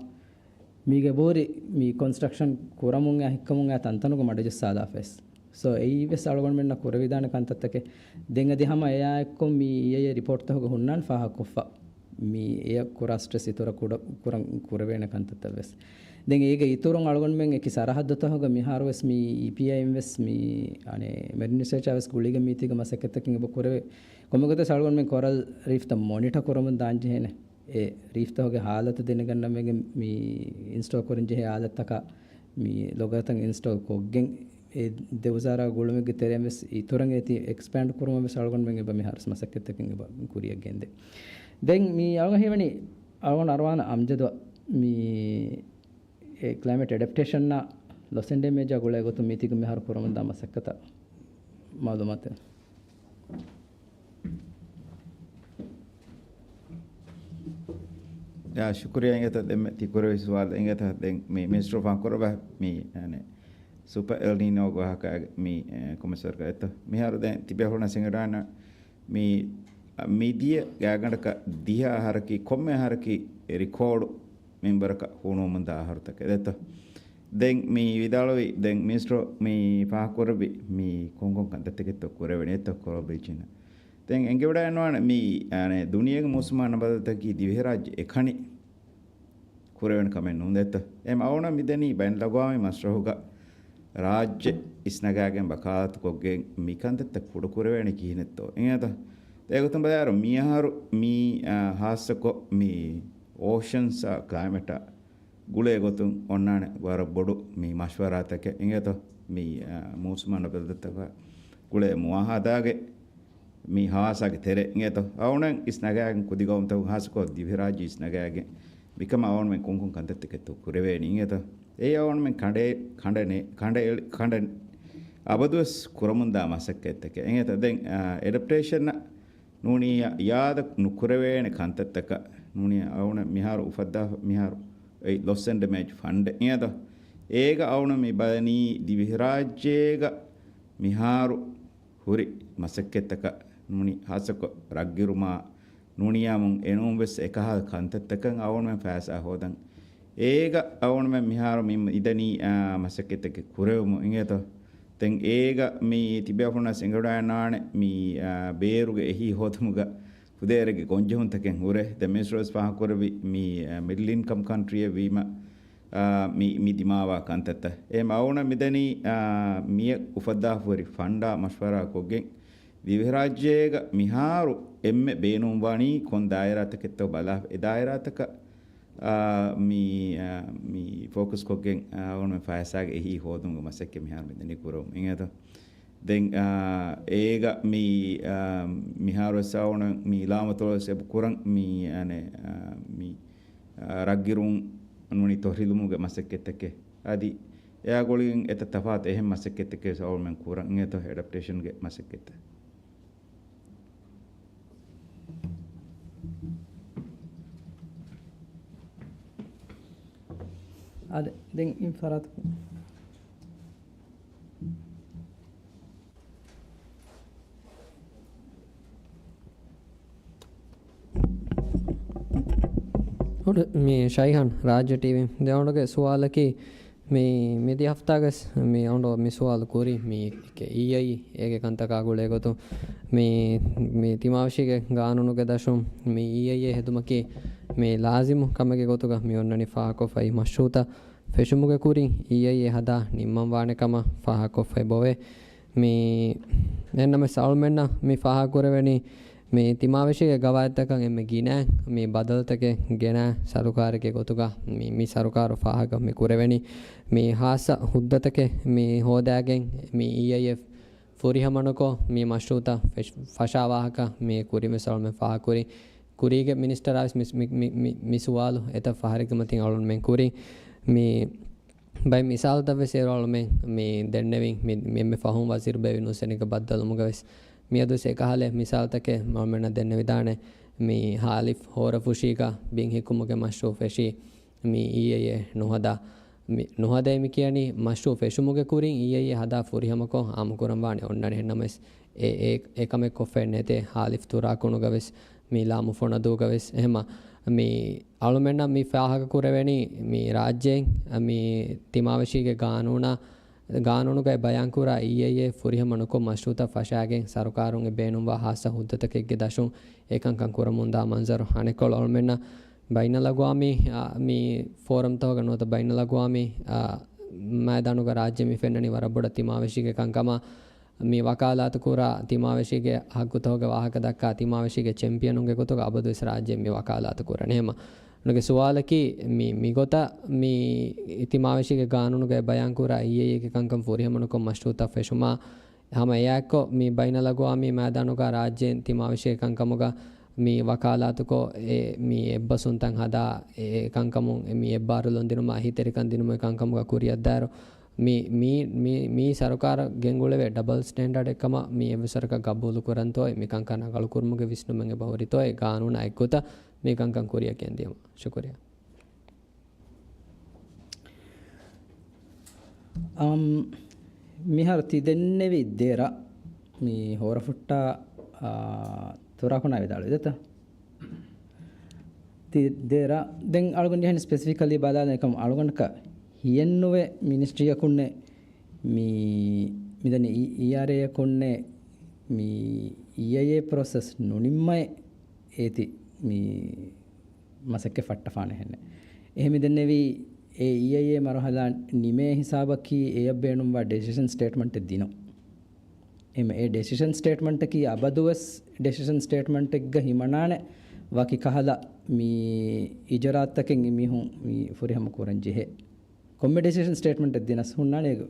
މީގެ ބޯރި މި ކޮންސްޓްރަކްޝަން ކުރަމުން އައި ހިއްކަމުން އައި ތަންތަނުގަ މަޑުޖައްސާލާފަ ވެސް. ސޯ، އެއީ ވެސް އަޅުގަނޑުމެންނަށް ކުރެވިދާނެ ކަންތައްތަކެއް. ދެން އަދި ހަމަ އެއާ އެއްކޮށް މި އިއޭއޭ ރިޕޯޓްތަކުގަ ހުންނާނެ ފާހަގަކޮށްފަ. މި އެޔަށް ކުރާ ސްޓްރެސް އިތުރަށް ކުޑަ ކުރަން ކުރެވޭނެ ކަންތައްތައް ވެސް. ދެން އޭގެ އިތުރުން އަޅުގަނޑުމެން އެކި ސަރަހައްދުތަކުގަ މިހާރު ވެސް މި އީޕީއައިން ވެސް މި އަނެއް މެރިން ރިސާޗާ ވެސް ގުޅިގެން މީތީގަ މަސައްކަތްތަކެއް އެބަ ކުރެވޭ. ކޮންމެ ގޮތެއް އަޅުގަނޑުމެން ކޮރަލް ރީފްތައް މޮނިޓަ ކުރަމުން ދާން ޖެހޭނެ. އެ ރީފްތަކުގެ ހާލަތު ދެނެގަންނަމެގެން މި އިންސްޓޯލް ކުރަން ޖެހޭ އާލަތްތަކަށް މި ލޮގަރތައް އިންސްޓޯލް ކޮށްގެން އެ ދެ ވުޒާރާ ގުޅުމެއްގެ ތެރެއިން ވެސް އިތުރަށް އޭތި އެކްސްޕޭންޑް ކުރުމަށް ވެސް އަޅުގަނޑުމެން އެބަ މިހާރު މަސައްކަތްތަކެއް އެބަ ކުރިޔަށް ގެންދޭ. ދެން މި އަޅުގަނޑު ހީވަނީ އަޅުގަނޑު އަރުވާނަ އަމްޖަދު މި އެ ކްލައިމެޓް އެޑެޕްޓޭޝަންއާ ލޮސް އެންޑް ޑޭމޭޖާ ގުޅޭ ގޮތުން މީތީގަ މިހާރު ކުރަމުންދާ މަސައްކަތަށް މައުލޫމާތެއް. ޔާ، ޝުކުރިއްޔާ އިނގޭތަ ދެންމެ ތި ކުރެވި ސުވާލު އިނގޭތަ ދެން މި މިނިސްޓަރު ފާހަގަކުރައްވާ މި، އަނެއް، ސުޕަ އެލްނީނޯ ވާހަކަ މި، އެ، ކޮމެސް ވަރަކަށް އެތަ؟ މިހާރު ދެން ތިބޭފުޅުން ސިނގަޑާނަ މި، އަ، މިދިޔަ ގާތްގަނޑަކަށް ދިހަ އަހަރަކީ ކޮންމެ އަހަރަކީ ރިކޯޑު މިންވަރަކަށް ހޫނުވަމުންދާ އަހަރުތަކެއް ދެތޯ؟ ދެން މި ވިދާޅުވި، ދެން މިނިސްޓަރު މި ފާހަގަކުރެއްވި މި ކޮންކޮން ކަންތައްތަކެއްތޯ ކުރެވެނީ އެތަ ކޮރަލް ބްލީޗިން. ދެން އެނގިވަޑައިގަންނަވާނެ މި، އަނެއް، ދުނިޔޭގެ މޫސުމާ ނަބަދަތަކީ ދިވެހިރާއްޖެ އެކަނި. ކުރެވޭނެ ކަމެއް ނޫން ދެއްތަ؟ އެހެން އަޅުގަނޑަށް މިދަނީ ބައިނަލްއަގްވާމީ މަސްރަހުގަ ރާއްޖެ އިސްނަގާގެން ވަކާލާތުކޮށްގެން މިކަންތައްތައް ކުޑަކުރެވޭނެ ކިހިނެއްތޯ އިނގޭތަ؟ އެގޮތުން ބަލާއިރު މިއަހަރު މީ، އާ، ހާއްސަކޮށް މި އޯޝަންސް އާ ކްލައިމެޓާ ގުޅޭ ގޮތުން އޮންނާނެ ވަރަށް ބޮޑު މި މަޝްވަރާތަކެއް އިނގޭތޯ؟ މި، އާ، މޫސުމާ ނަބަލަދަތަކާ ގުޅޭ މުވާހަދާގެ މި ހާއްސަގެ ތެރެ އިނގޭތޯ؟ އަޅުގަނޑުމެން އިސްނަގާގެން ކުދި ގައުމުތަކުން ހާއްސަކޮށް ދިވެހިރާއްޖެ އިސްނަގާގެން މިކަމަށް އަޅުގަނޑުމެން ކޮންކޮން ކަންތައްތަކެއްތޯ ކުރެވޭނީ އިނގޭތޯ؟ އެއީ އަޅުގަނޑުމެން ކަނޑައެ-، ކަނޑަނެ-، ކަނޑައެޅި-، ކަނޑަ އަބަދުވެސް ކުރަމުންދާ މަސައްކަތްތަކެއް އިނގޭތޯ؟ ދެން، އާ، އެޑަޕްޓޭޝަންއަށް ނޫނީ ޔާދަ ނުކުރެވޭނެ ކަންތައްތަކަށް ނޫނީ އަޅުގަނޑު މިހާރު އުފައްދާ މިހާރު އެ ލޮސް އެންޑް ޑެމޭޖް ފަންޑެއް އިނގޭތޯ؟ އޭގަ އަޅުގަނޑު މި ބަލަނީ ދިވެހިރާއްޖޭގަ މިހާރު ހުރި މަސައްކަތްތަކަށް ނޫނީ ހާއްސަކޮށް ރަށްގިރުމާ ނޫނިޔާމުން އެނޫން ވެސް އެކަހަލަ ކަންތައްތަކަށް އަޅުގަނޑުމެން ފައިސާ ހޯދަން. އޭގަ އަޅުގަނޑުމެން މިހާރު މި އިދަނީ، އާ، މަސައްކަތްތަކެއް ކުރެވުމުން އިނގޭތޯ؟ ދެން އޭގަ މި ތިބޭފުޅުންނަށް އެނގިވަޑައިގަންނާނެ މި، އާ، ބޭރުގެ އެހީ ހޯދުމުގަ ފުދޭވަރެއްގެ ގޮންޖެހުންތަކެއް ހުރޭ. ދެން މިނިސްޓަރ ވެސް ފާހަގަކުރެއްވި މި، އާ، މިޑްލް އިންކަމް ކަންޓްރީއެއް ވީމަ، އާ، މި، މި ދިމާވާ ކަންތައްތައް. އެހެން އަޅުގަނޑަށް މިދަނީ، އާ، މިއަށް އުފައްދާފަހުރި ފަންޑާ މަޝްވަރާ ކޮށްގެން ދިވެހިރާއްޖޭގަ މިހާރު އެންމެ ބޭނުންވަނީ ކޮން ދާއިރާތަކެއްތޯ ބަލާ، އެ ދާއިރާތަކަށް، އާ، މި، އާ، މި ފޯކަސް ކޮށްގެން، އާ، އަޅުގަނޑުމެން ފައިސާގެ އެހީ ހޯދުމުގެ މަސައްކަތް މިހާރު މިދަނީ ކުރަމުން އިނގޭތޯ؟ ދެން، އާ، އޭގަ މި، އާ، މިހާރު ވެސް އަޅުގަނޑު މި ލާމަތޮޅު ވެސް އެބަ ކުރަން މި، އަނެ، އާ، މި، އާ، ރަށްގިރުން ނޫނީ ތޮށިލުމުގެ މަސައްކަތްތަކެއް. އަދި އެއާ ގުޅިގެން އެތައް ތަފާތު އެހެން މަސައްކަތްތަކެއް ވެސް އަޅުގަނޑުމެން ކުރަން އިނގޭތޯ އެޑަޕްޓޭޝަންގެ މަސައްކަތްތައް. އާދެ، ދެން އިން ފަރާތަކުން. އޮޑު، މި ޝައިހާން ރާއްޖެ ޓީވީ. ދެ އޮޑުގެ ސުވާލަކީ، މި، މިދިޔަ ހަފްތާގަސް މި އޮޑު މި ސުވާލު ކުރި، މި އީއައި އޭގެ ކަންތަކާ ގުޅޭ ގޮތުން، މި، މި ތިމާވެށީގެ ގާނޫނުގެ ދަށުން މި އީއައި ހެދުމަކީ މި ލާޒިމު ކަމެއްގެ ގޮތުގަ މި އޮންނަނީ ފާހަގަކޮށްފައި މަޝްރޫތައް ފެށުމުގެ ކުރިން އީއައި ހަދާ ނިންމަން ވާނެ ކަމަށް ފާހަގަކޮށްފައި ބޮވޭ. މި އެންނަމެސް އަޅުމެންނަށް މި ފާހަގަކުރެވެނީ، މި ތިމާވެށީގެ ގަވާއިދުތަކަށް އެންމެ ގިނަ މި ބަދަލުތަކެއް ގެނަ ސަރުކާރެއްގެ ގޮތުގަ މި، މި ސަރުކާރު ފާހަގަ މި ކުރެވެނީ، މި ހާއްސަ ހުއްދަތަކެއް މި ހޯދާގެން މި އީއައިއެއް ފުރިހަމަނުކޮށް، މި މަޝްރޫތައް ފެށް-، ފަށާ ވާހަކަ މި ކުރިން ވެސް އަޅުމެން ފާހަގަކުރި. ކުރީގެ މިނިސްޓަރާ ވެސް މި، މި، މި، މި، މި ސުވާލު އެތައް ފަހަރެއްގެ މަތިން އަޅުމެން ކުރި. މި ބައެއް މިސާލުތައް ވެސް އޭރު އަޅުމެން މި ދެންނެވިން، މި، މި އެންމެ ފަހުން ވަޒީރު ބޭބި ނުސެނިގެ ބައްދަލުވުމުގަ ވެސް މިއަދު ވެސް އެކަހަލަ މިސާލުތަކެއް އަޅުމެންނަށް ދެންނެވިދާނެ. މި ހާލިފް ހޯރަފުށީގަ ބިން ހިއްކުމުގެ މަޝްރޫ ފެށީ، މި އީއައިއެއް ނުހަދާ، މި ނުހަދޭ މި ކިޔަނީ މަޝްރޫ ފެށުމުގެ ކުރިން އީއައިއެއް ހަދާ ފުރިހަމަކޮށް އާއްމުކުރަން ވާނެ އޮންނަނީ. އެހެންނަމަވެސް އެ، އެ، އެކަމެއް ކޮށްފައެއް ނެތޭ. ހާލިފް ތުރާކުނުގަ ވެސް މި ލާމު ފޮނަދޫގަ ވެސް އެހެމަ މި އަޅުމެންނަށް މި ފާހަގަ ކުރެވެނީ މި ރާއްޖޭން މި ތިމާވެށީގެ ގާނޫނާ، ގާނޫނުގައި ބަޔާންކުރާ އީއައިއެއް ފުރިހަމަ ނުކޮށް މަޝްރޫތައް ފަށާގެން ސަރުކާރުން އެ ބޭނުންވާ ހާއްސަ ހުއްދަތަކެއްގެ ދަށުން އެކަންކަން ކުރަމުންދާ މަންޒަރު. އަނެއްކޮޅު އަޅުމެންނަށް ބައިނަލްއަގްވާމީ، އާ، މި ފޯރަމްތަކުގަ ނުވަތަ ބައިނަލްއަގްވާމީ، އާ، މައިދާނުގަ ރާއްޖެ މި ފެންނަނީ ވަރަށް ބޮޑަށް ތިމާވެށީގެ ކަންކަމަށް. މި ވަކާލާތު ކުރާ ތިމާވެށީގެ ހައްގުތަކުގެ ވާހަކަ ދައްކާ ތިމާވެށީގެ ޗެމްޕިއަނުންގެ ގޮތުގަ އަބަދުވެސް ރާއްޖޭން މި ވަކާލާތު ކުރަނީ. އެހެމަ އަޅުގަނޑުގެ ސުވާލަކީ މި، މިގޮތަށް މި ތިމާވެށީގެ ގާނޫނުގައި ބަޔާންކުރާ އީއައިއެއްގެ ކަންކަން ފުރިހަމަނުކޮށް މަޝްރޫތައް ފެށުމާ ހަމަ އެއާއެއްކޮށް މި ބައިނަލްއަގްވާމީ މައިދާނުގަ ރާއްޖޭން ތިމާވެށީގެ ކަންކަމުގަ މި ވަކާލާތުކޮށް އެ، މި އެއްބަސްވުންތައް ހަދާ އެ ކަންކަމުން މި އެއްބާރުލުން ދިނުމާ އެހީތެރިކަން ދިނުމުގެ ކަންކަމުގަ ކުރިއަށްދާއިރު، މި، މި، މި، މި ސަރުކާރަށް ގެންގުޅެވޭ ޑަބަލް ސްޓޭންޑަޑެއް ކަމަށް މި އެއްވެސް ވަރަކަށް ގަބޫލު ކުރަންތޯއޭ، މި ކަންކަން ރަނގަޅުކުރުމުގެ ވިސްނުމެއް އެބަ ހުރިތޯއޭ، ގާނޫނާ އެއްގޮތަށް މި ކަންކަން ކުރިއަށް ގެންދިޔުމަށް. ޝުކުރިއްޔާ. އަމް، މިހާރު ތި ދެންނެވި ދެރަ މި ހޯރަފުއްޓާ، އާ، ތުރާކުނާ ވިދާޅުވި ދެތަ؟ ތި ދެރަ ދެން އަޅުގަނޑު ޖެހެނީ ސްޕެސިފިކަލީ ބަލާލަން އެކަމް އަޅުގަނޑަކަށް ހިޔެއްނުވޭ މިނިސްޓްރީއަކުންނެއް މި، މިދަނީ އީ-، އީއާރްއޭއަކުންނެއް މި އީއައިއޭ ޕްރޮސެސް ނުނިންމައެއް އޭތި މި މަސައްކަތް ފައްޓަފާނެ ހެންނެއް. އެހެން މިދެންނެވީ އެ އީއައިއޭ މަރުހަލާ ނިމޭ ހިސާބަކީ އެޔަށް ބޭނުންވާ ޑެސިޝަން ސްޓޭޓްމަންޓެއް ދިނުން. އެމަ އެ ޑެސިޝަން ސްޓޭޓްމަންޓަކީ އަބަދުވެސް ޑެސިޝަން ސްޓޭޓްމަންޓެއްގަ ހިމަނާނެ ވަކި ކަހަލަ މި އިޖުރާއަތްތަކެއް މީހުން މި ފުރިހަމަ ކުރަން ޖެހޭ. ކޮންމެ ޑެސިޝަން ސްޓޭޓްމަންޓެއް ދިނަސް ހުންނާނެ އޭގެ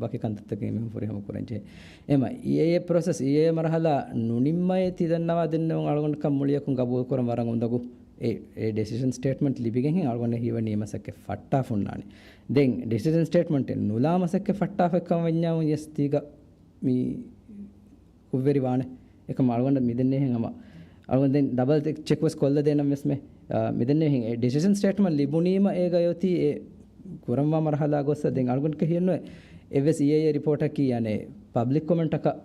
ވަކި ކަންތައްތަކެއް މީހުން ފުރިހަމަ ކުރަން ޖެހޭ. އެމަ އީއައިއޭ ޕްރޮސެސް، އީއައިއޭ މަރުހަލާ ނުނިންމައޭ ތި ދަންނަވާ ދެންނެވުން އަޅުގަނޑަކަށް މުޅިއަކުން ގަބޫލުކުރަން ވަރަށް އުނދަގޫ. އެ، އެ ޑެސިޝަން ސްޓޭޓްމަންޓް ލިބިގެން ހެން އަޅުގަނޑަށް ހީވަނީ މަސައްކަތް ފައްޓާފަ ހުންނާނެ. ދެން ޑެސިޝަން ސްޓޭޓްމަންޓެއް ނުލާ މަސައްކަތް ފައްޓާފައެއްކަން ވަންޏާ ވަންޏެސް ތީގަ މި ކުށްވެރި ވާނެ. އެކަމަ އަޅުގަނޑަށް މިދެންނެވިހެން ހަމަ އަޅުގަނޑު ދެން ޑަބަލް ޗެކް ވެސް ކޮށްލަދޭނަން ވެސްމެ. އާ، މިދެންނެވިހެން އެ ޑެސިޝަން ސްޓޭޓްމަންޓް ލިބުނީމަ އޭގަ އޮތީ އެ ކުރަންވާ މަރުހަލާ ގޮއްސަ ދެން އަޅުގަނޑު ހިޔެއްނުވޭ. އެއްވެސް އީއައިއޭ ރިޕޯޓަކީ އަނެއް ޕަބްލިކް ކޮމެންޓަކަށް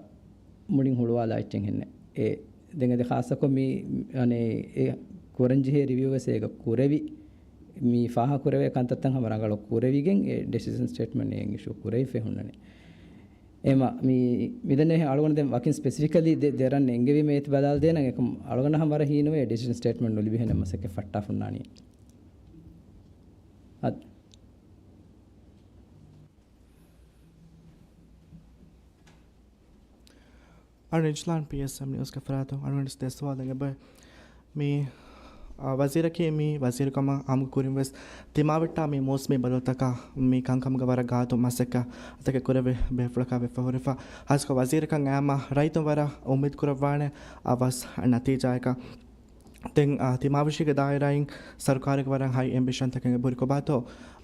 މުޅިން ހުޅުވާލާ އެއްޗެއް ހެންނެ. އެ ދެން އެދެ ޚާއްޞަކޮށް މި އަނެއް އެ ކުރަންޖެހޭ ރިވިއު ވެސް އޭގަ ކުރެވި. މި ފާހަ ކުރެވޭ ކަންތައްތައް ހަމަ ރަނގަޅަށް ކުރެވިގެން އެ ޑެސިޝަން ސްޓޭޓްމަންޓް އެއިން އިޝޫ ކުރެވިފަ ހުންނަނީ. އެމަ މި، މިދެންނެވިހެން އަޅުގަނޑު ދެން ވަކިން ސްޕެސިފިކަލީ ދެ، ދެ ރަން އެންގެވީމޭ އޭތި ބަލާލަދޭނަން. އެކަމް އަޅުގަނޑަށް ހަމަ ވަރަށް ހީނުވޭ ޑެސިޝަން ސްޓޭޓްމަންޓް ނުލިބިހެނެއް މަސައްކަތް ފައްޓާފަ ހުންނާނީ. އަދި އަޅު ރިޖްލާން ޕީއެސްއެމް ނިއުސްގެ ފަރާތުން އަޅުގަނޑު ދެ ސުވާލެއް އެބަ މި، އާ، ވަޒީރަކީ މި ވަޒީރުކަމަށް އާއްމު ކުރިން ވެސް ތިމާވެއްޓާ މި މޫސުމީ ބަދަލުތަކާ މި ކަންކަމުގެ ވަރަށް ގާތު މަސައްކަތް ތަކެއް ކުރެވި ބޭފުޅަކާ ވެފަ ހުރެފަ. ހާއްސަކޮށް ވަޒީރަކަށް އައިމަ ރައްޔިތުން ވަރަށް އުއްމީދު ކުރައްވާނެ އަވަސް ނަތީޖާއަކަށް. ދެން، އާ، ތިމާވެށީގެ ދާއިރާއިން ސަރުކާރުގެ ވަރަށް ހައި އެމްބިޝަންތަކެއް އެބަހުރި ކޮބާތޯ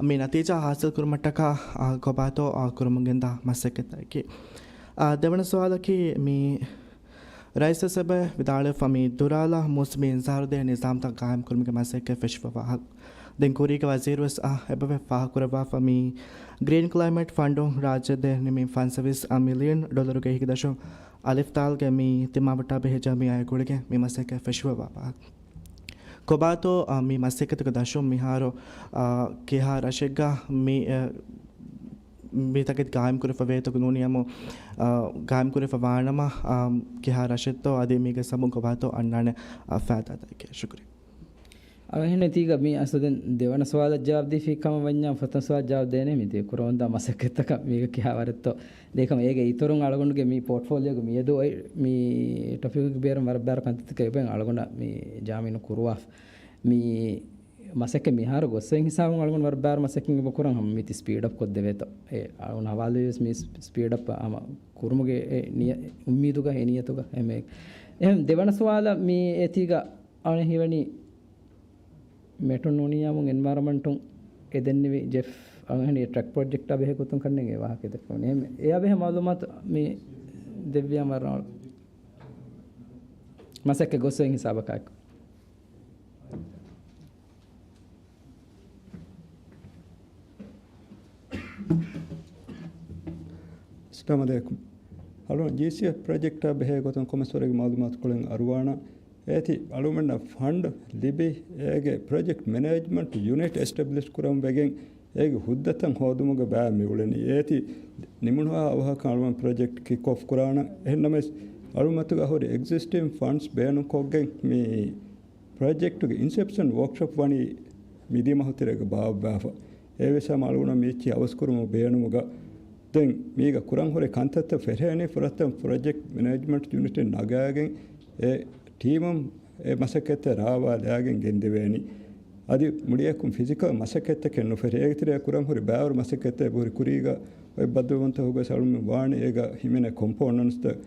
މި ނަތީޖާ ހާސިލް ކުރުމަށްޓަކާ، އާ، ކޮބާތޯ، އާ، ކުރަމުން ގެންދާ މަސައްކަތްތަކަކީ. އާ، ދެވަނަ ސުވާލަކީ މި ރައީސް އެބަ ވިދާޅުވެފަ މި ދުރާލާ މޫސުމީ އިންޒާރުދޭ ނިޒާމްތައް ގާއިމްކުރުމުގެ މަސައްކަތް ފެށިފަ ވާހަކަ. ދެން ކުރީގެ ވަޒީރުވެސް އާ އެބަވެ ފާހަގަކުރައްވާފަ މި ގްރީން ކްލައިމެޓް ފަންޑުން ރާއްޖެ ދޭން ނިމި ފަންސަވީސް މިލިއަން ޑޮލަރުގެ އެހީގަ ދަށުން އަލިފް ދާލްގެ މި ތިމާވެއްޓާ ބެހޭ ޖަމިއްޔާއާ ގުޅިގެން މި މަސައްކަތް ފެށިފަ ވާ ކޮބާތޯ، އާ، މި މަސައްކަތުގެ ދަށުން މިހާރު، އާ، ކިހާ ރަށެއްގަ މި، އެ، މިތަކެތި ގާއިމްކުރެފަ ވޭތޯ ނޫނީ އަމު، އާ، ގާއިމްކުރެފަ ވާނަމަ، އާ، ކިހާ ރަށެއްތޯ އަދި މީގެ ސަބަބުން ކޮބާތޯ އަންނާނެ، އާ، ފައިދާތަކެއް. ޝުކުރިއްޔާ. އަވަހެން ތީގަ މި އަސްލު ދެން ދެވަނަ ސުވާލަށް ޖަވާބު ދީފި ކަމަށް ވަންޏާ ފުރަތަމަ ސުވާލަށް ޖަވާބު ދޭނެ މި ދޭ ކުރަމުންދާ މަސައްކަތްތަކަށް މީގަ ކިހާ ވަރެއްތޯ. ދޭކަމަ އޭގެ އިތުރުން އަޅުގަނޑުގެ މި ޕޯޓްފޯލިއޯގެ މިއަދު އޮތް މި ޓޮޕިކުގެ ބޭރުން ވަރަށް ބާރު ކަންތައްތަކެއް އެބަ އަޅުގަނޑަށް މި ޒާމިނު ކުރުވާފަ. މި މަސައްކަތް މިހާރު ގޮއްސައިން ހިސާބުން އަޅުގަނޑު ވަރަށް ބާރު މަސައްކަތް އެބަ ކުރަން ހަމަ މީތި ސްޕީޑް އަޕް ކޮށްދެވޭތޯ. އެ އަޅުގަނޑު ހަވާލުވި ވެސް މި ސްޕީޑް އަޕް ހަމަ ކުރުމުގެ އެ ނިޔަ-، އުއްމީދުގަ އެ ނިޔަތުގަ އެމެ. އެހެން ދެވަނަ ސުވާލަށް މި އޭތީގަ އަޅެ ހީވަނީ މެޓުން ނޫނީ އަމުން އެންވަޔަރަމަންޓުން އެ ދެންނެވި ޖެފް އަޅުގަނޑު ޓްރެކް ޕްރޮޖެކްޓާ ބެހޭ ގޮތުން ކަންނޭނގެ ވާހަކަ ދެއްކުނީ. އެހެން އެޔާ ބެހޭ މައުލޫމާތު މި ދެއްވިޔާ މަރާ މަސައްކަތް ގޮއްސައިން ހިސާބަކާއެކު. އައްސަލާމު ޢަލައިކުމް. އަޅުގަނޑު ޖީސީއެފް ޕްރޮޖެކްޓާ ބެހޭ ގޮތުން ކޮމެސްވަރެގެ މައުލޫމާތުކޮޅެއް އަރުވާނަ. އޭތި އަޅުގަނޑަށް ފަންޑް ލިބި، އޭގެ ޕްރޮޖެކްޓް މެނޭޖްމަންޓް ޔުނިޓް އެސްޓެބްލިޝް ކުރަން ވެގެން، އޭގެ ހުއްދަތައް ހޯދުމުގެ ބައި މި އުޅެނީ. އޭތި ނިމުނުހާ އަވަހަކަށް އަޅުގަނޑު ޕްރޮޖެކްޓް ކިކް އޮފް ކުރާނަ. އެހެންނަމަވެސް، އަޅުގަނޑު މަތުގަ ހުރި އެގްޒިސްޓިން ފަންޑްސް ބޭނުންކޮށްގެން މި ޕްރޮޖެކްޓުގެ އިންސެޕްޝަން ވޯކްޝޮޕް ވަނީ މިދިޔަ މަހު ތެރޭގަ ބާއްވާފަ. އެވެސް ހަމަ އަޅުގަނޑަށް މިއެއްޗެއް އަވަސްކުރުމުގެ ބޭނުމުގަ ދެން މީގަ ކުރަން ހުރި ކަންތައްތައް ފެށޭނީ ފުރަތަމަ ޕްރޮޖެކްޓް މެނޭޖްމަންޓް ޔުނިޓެއް ނަގާގެން އެ ޓީމުން އެ މަސައްކަތްތައް ރާވާލާގެން ގެންދެވޭނީ. އަދި މުޅިއަކުން ފިޒިކަލް މަސައްކަތްތަކެއް ނުފެށޭ. އޭގެ ތެރެއަށް ކުރަން ހުރި ބައިވަރު މަސައްކަތްތައް އެބަހުރި ކުރީގަ އޮތް ބައްދަލުވުންތަކުގަ ސަޅުމި ވާނެ އޭގަ ހިމެނޭ ކޮމްޕޯނަންޓްސްތައް،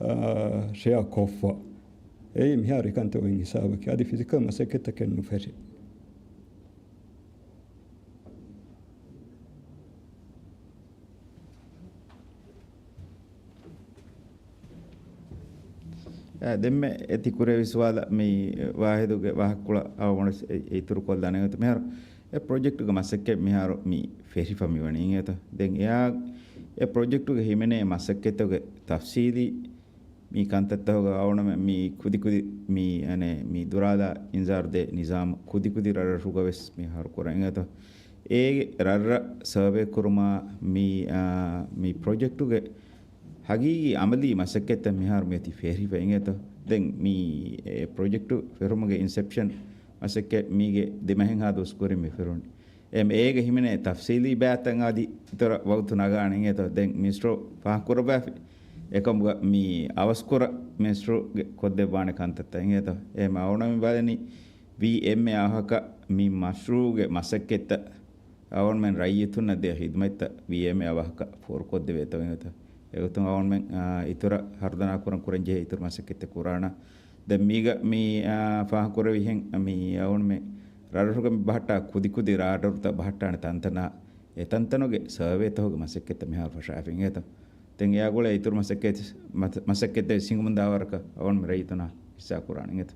އާ، ޝެއާ ކޮށްފަ. އެއީ މިހާރު އެކަންތައް އޮތް ހިސާބަކީ. އަދި ފިޒިކަލް މަސައްކަތްތަކެއް ނުފެށޭ. އަ، ދެންމެ އެތި ކުރެވި ސުވާލަށް މި ވާހިދުގެ ވާހަކަކޮޅަށް އަވަމުން ވެސް އެ، އިތުރު ކޮށްލާނެ ގޮތަށް މިހާރު އެ ޕްރޮޖެކްޓުގެ މަސައްކަތް މިހާރު މި ފެށިފަ މިވަނީ އިނގޭތޯ. ދެން އެއާ އެ ޕްރޮޖެކްޓުގެ ހިމެނޭ މަސައްކަތުގެ ތަފްސީލީ މި ކަންތައްތަކުގަ އަވަނަމެ މި ކުދިކުދި މި އަނެއް މި ދުރާލާ އިންޒާރު ދޭ ނިޒާމު ކުދިކުދި ރަށްރަށުގަ ވެސް މިހާރު ކުރަން އިނގޭތޯ. އޭގެ ރަށްރަށް ސަރވޭ ކުރުމާ މި، އާ، މި ޕްރޮޖެކްޓުގެ ހަގީގީ އަމަލީ މަސައްކަތްތައް މިހާރު މިއޮތީ ފެށިފަ އިނގޭތޯ. ދެން މި އެ ޕްރޮޖެކްޓު ފެށުމުގެ އިންސެޕްޝަން މަސައްކަތް މީގެ ދެމަހެއްހާ ދުވަސް ކުރިން މި ފެށުނީ. އެ އޭގެ ހިމެނޭ ތަފްސީލީ ބަޔާންތައް އަދި އިތުރަށް ވަގުތު ނަގާނެ އިނގޭތޯ. ދެން މިނިސްޓްރު ފާހަގަކުރައްވާފި. އެކަމުގަ މި އަވަސްކުރަން މިނިސްޓްރުގެ ކޮށްދެއްވާނެ ކަންތައްތައް އިނގޭތޯ. އެހެން އަޅުގަނޑު މި ބަލަނީ ވީ އެމްއޭ އަވަހަކަށް މި މަޝްރޫޢުގެ މަސައްކަތްތައް އަޅުގަނޑުމެން ރައްޔިތުންނަށް ދޭ ހިދުމަތްތައް ވީ އެމްއޭ އަވަހަކަށް ފޯރުކޮށްދެވޭތޯ އިނގޭތޯ. އެގޮތުން އަޅުގަނޑުމެން، އާ، އިތުރަށް ހަރުދަނާ ކުރަން ކުރަން ޖެހޭ އިތުރު މަސައްކަތްތައް ކުރާނަން. ދެން މީގަ މި، އާ، ފާހަގަކުރެވިހެން މި އަޅުގަނޑުމެން ރަށްރަށުގަ މި ބަހައްޓާ ކުދިކުދި ރާޑަރުތައް ބަހައްޓާނެ ތަންތަނާ އެ ތަންތަނުގެ ސަރވޭތަކުގެ މަސައްކަތްތައް މިހާރު ފަށާފައި އިނގޭތޯ. ދެން އެއާ ގުޅޭ އިތުރު މަސައްކަތް، މަސަ-، މަސައްކަތްތައް ހިނގުމުންދާ ވަރަކަށް އަޅުގަނޑުމެން ރައްޔިތުންނާ ހިއްސާ ކުރާނެ އިނގޭތޯ.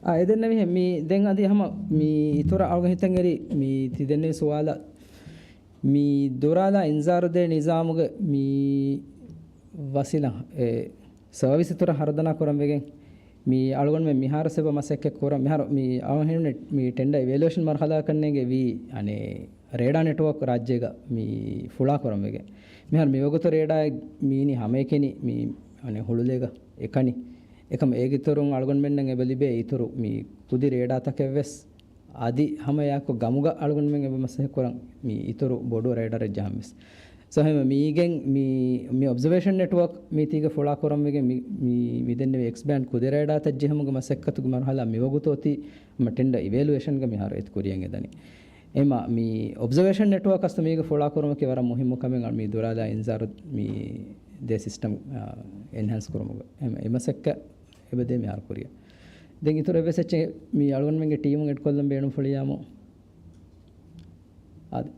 އާ، އެދެންނެވިހެން މި ދެން އަދި ހަމަ މި އިތުރަށް އަޅުގަނޑު ހިތަށް އެރި މި ތި ދެންނެވި ސުވާލަށް މި ދުރާލާ އިންޒާރު ދޭ ނިޒާމުގެ މި ވަސީލަ އެ ސަރވިސް އިތުރަށް ހަރުދަނާ ކުރަން ވެގެން މި އަޅުގަނޑުމެން މިހާރު ސެބަ މަސައްކަތް ކުރަން މިހާރު މި އަޅުގަނޑު ހިނުނެ މި ޓެންޑަ އިވެލުއޭޝަން މަރުހަލާ ކަންނޭނގެ ވީ އަނެއް ރޭޑާ ނެޓްވޯކް ރާއްޖޭގަ މި ފުޅާ ކުރަން ވެގެން. މިހާރު މިވަގުތު ރޭޑާއެއް މީނީ ހަމައެކަނި މި އަނެއް ހުޅުލޭގަ އެކަނި. އެކަމަ އޭގެ އިތުރުން އަޅުގަނޑުމެންނަށް އެބަ ލިބޭ އިތުރު މި ކުދި ރޭޑާތަކެއްވެސް އަދި ހަމައެއާއެކު ގަމުގަ އަޅުގަނޑުމެން އެބަ މަސައްކަތް ކުރަން މި އިތުރު ބޮޑު ރޭޑަރެއް ޖަހަންވެސް. ސޯ އެހެންވެ މީގެން މި، މި އޮބްޒަވޭޝަން ނެޓްވޯކް މީތީގަ ފުޅާ ކުރަންވެގެން މި، މި، މި ދެންނެވި އެކްސްބޭންޑް ކުދި ރޭޑާތައް ޖެހުމުގެ މަސައްކަތުގެ މަރުހަލާ މިވަގުތު އޮތީ މަ ޓެންޑަ އިވެލުއޭޝަންގަ މިހާރު އެތި ކުރިޔަށް އެދަނީ. އެމަ މި އޮބްޒަވޭޝަން ނެޓްވޯކް އަސްލު މީގަ ފުޅާ ކުރުމަކީ ވަރަށް މުހިއްމު ކަމެއް މި ދުރާލާ އިންޒާރު މި ދޭ ސިސްޓަމް، އާ، އެންހޭންސް ކުރުމުގަ. އެމަ އެ މަސައްކަތް އެބަދޭ މިހާރު ކުރިޔަށް. ދެން އިތުރު އެއްވެސް އެއްޗެއް މި އަޅުގަނޑުމެންގެ ޓީމުން އެޑްކޮށްލަން ބޭނުންފުޅިޔާމު. އާދެ.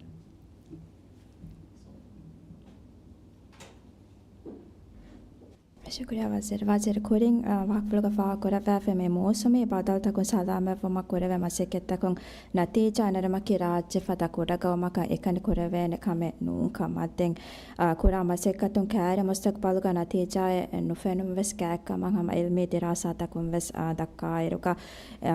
ޝުކުރިއްޔާ ވަޒީރު. ވަޒީރު ކުރިން، އާ، ވާހަކަފުޅުގަ ފާހަގަކުރައްވާފައި މި މޫސުމީ ބަދަލުތަކުން ސަލާމަތްވުމަށް ކުރެވޭ މަސައްކަތްތަކުން ނަތީޖާ ނެރުމަކީ ރާއްޖެ ފަދަ ކުޑަގައުމަކަށް އެކަނި ކުރެވޭނެ ކަމެއް ނޫން ކަމަށް ދެން އާ، ކުރާ މަސައްކަތުން ކައިރި މުސްތަޤްބަލުގަ ނަތީޖާއެއް ނުފެނުން ވެސް ގާތްކަމަށް ހަމަ އިލްމީ ދިރާސާތަކުން ވެސް، އާ، ދައްކާއިރުގަ، އާ،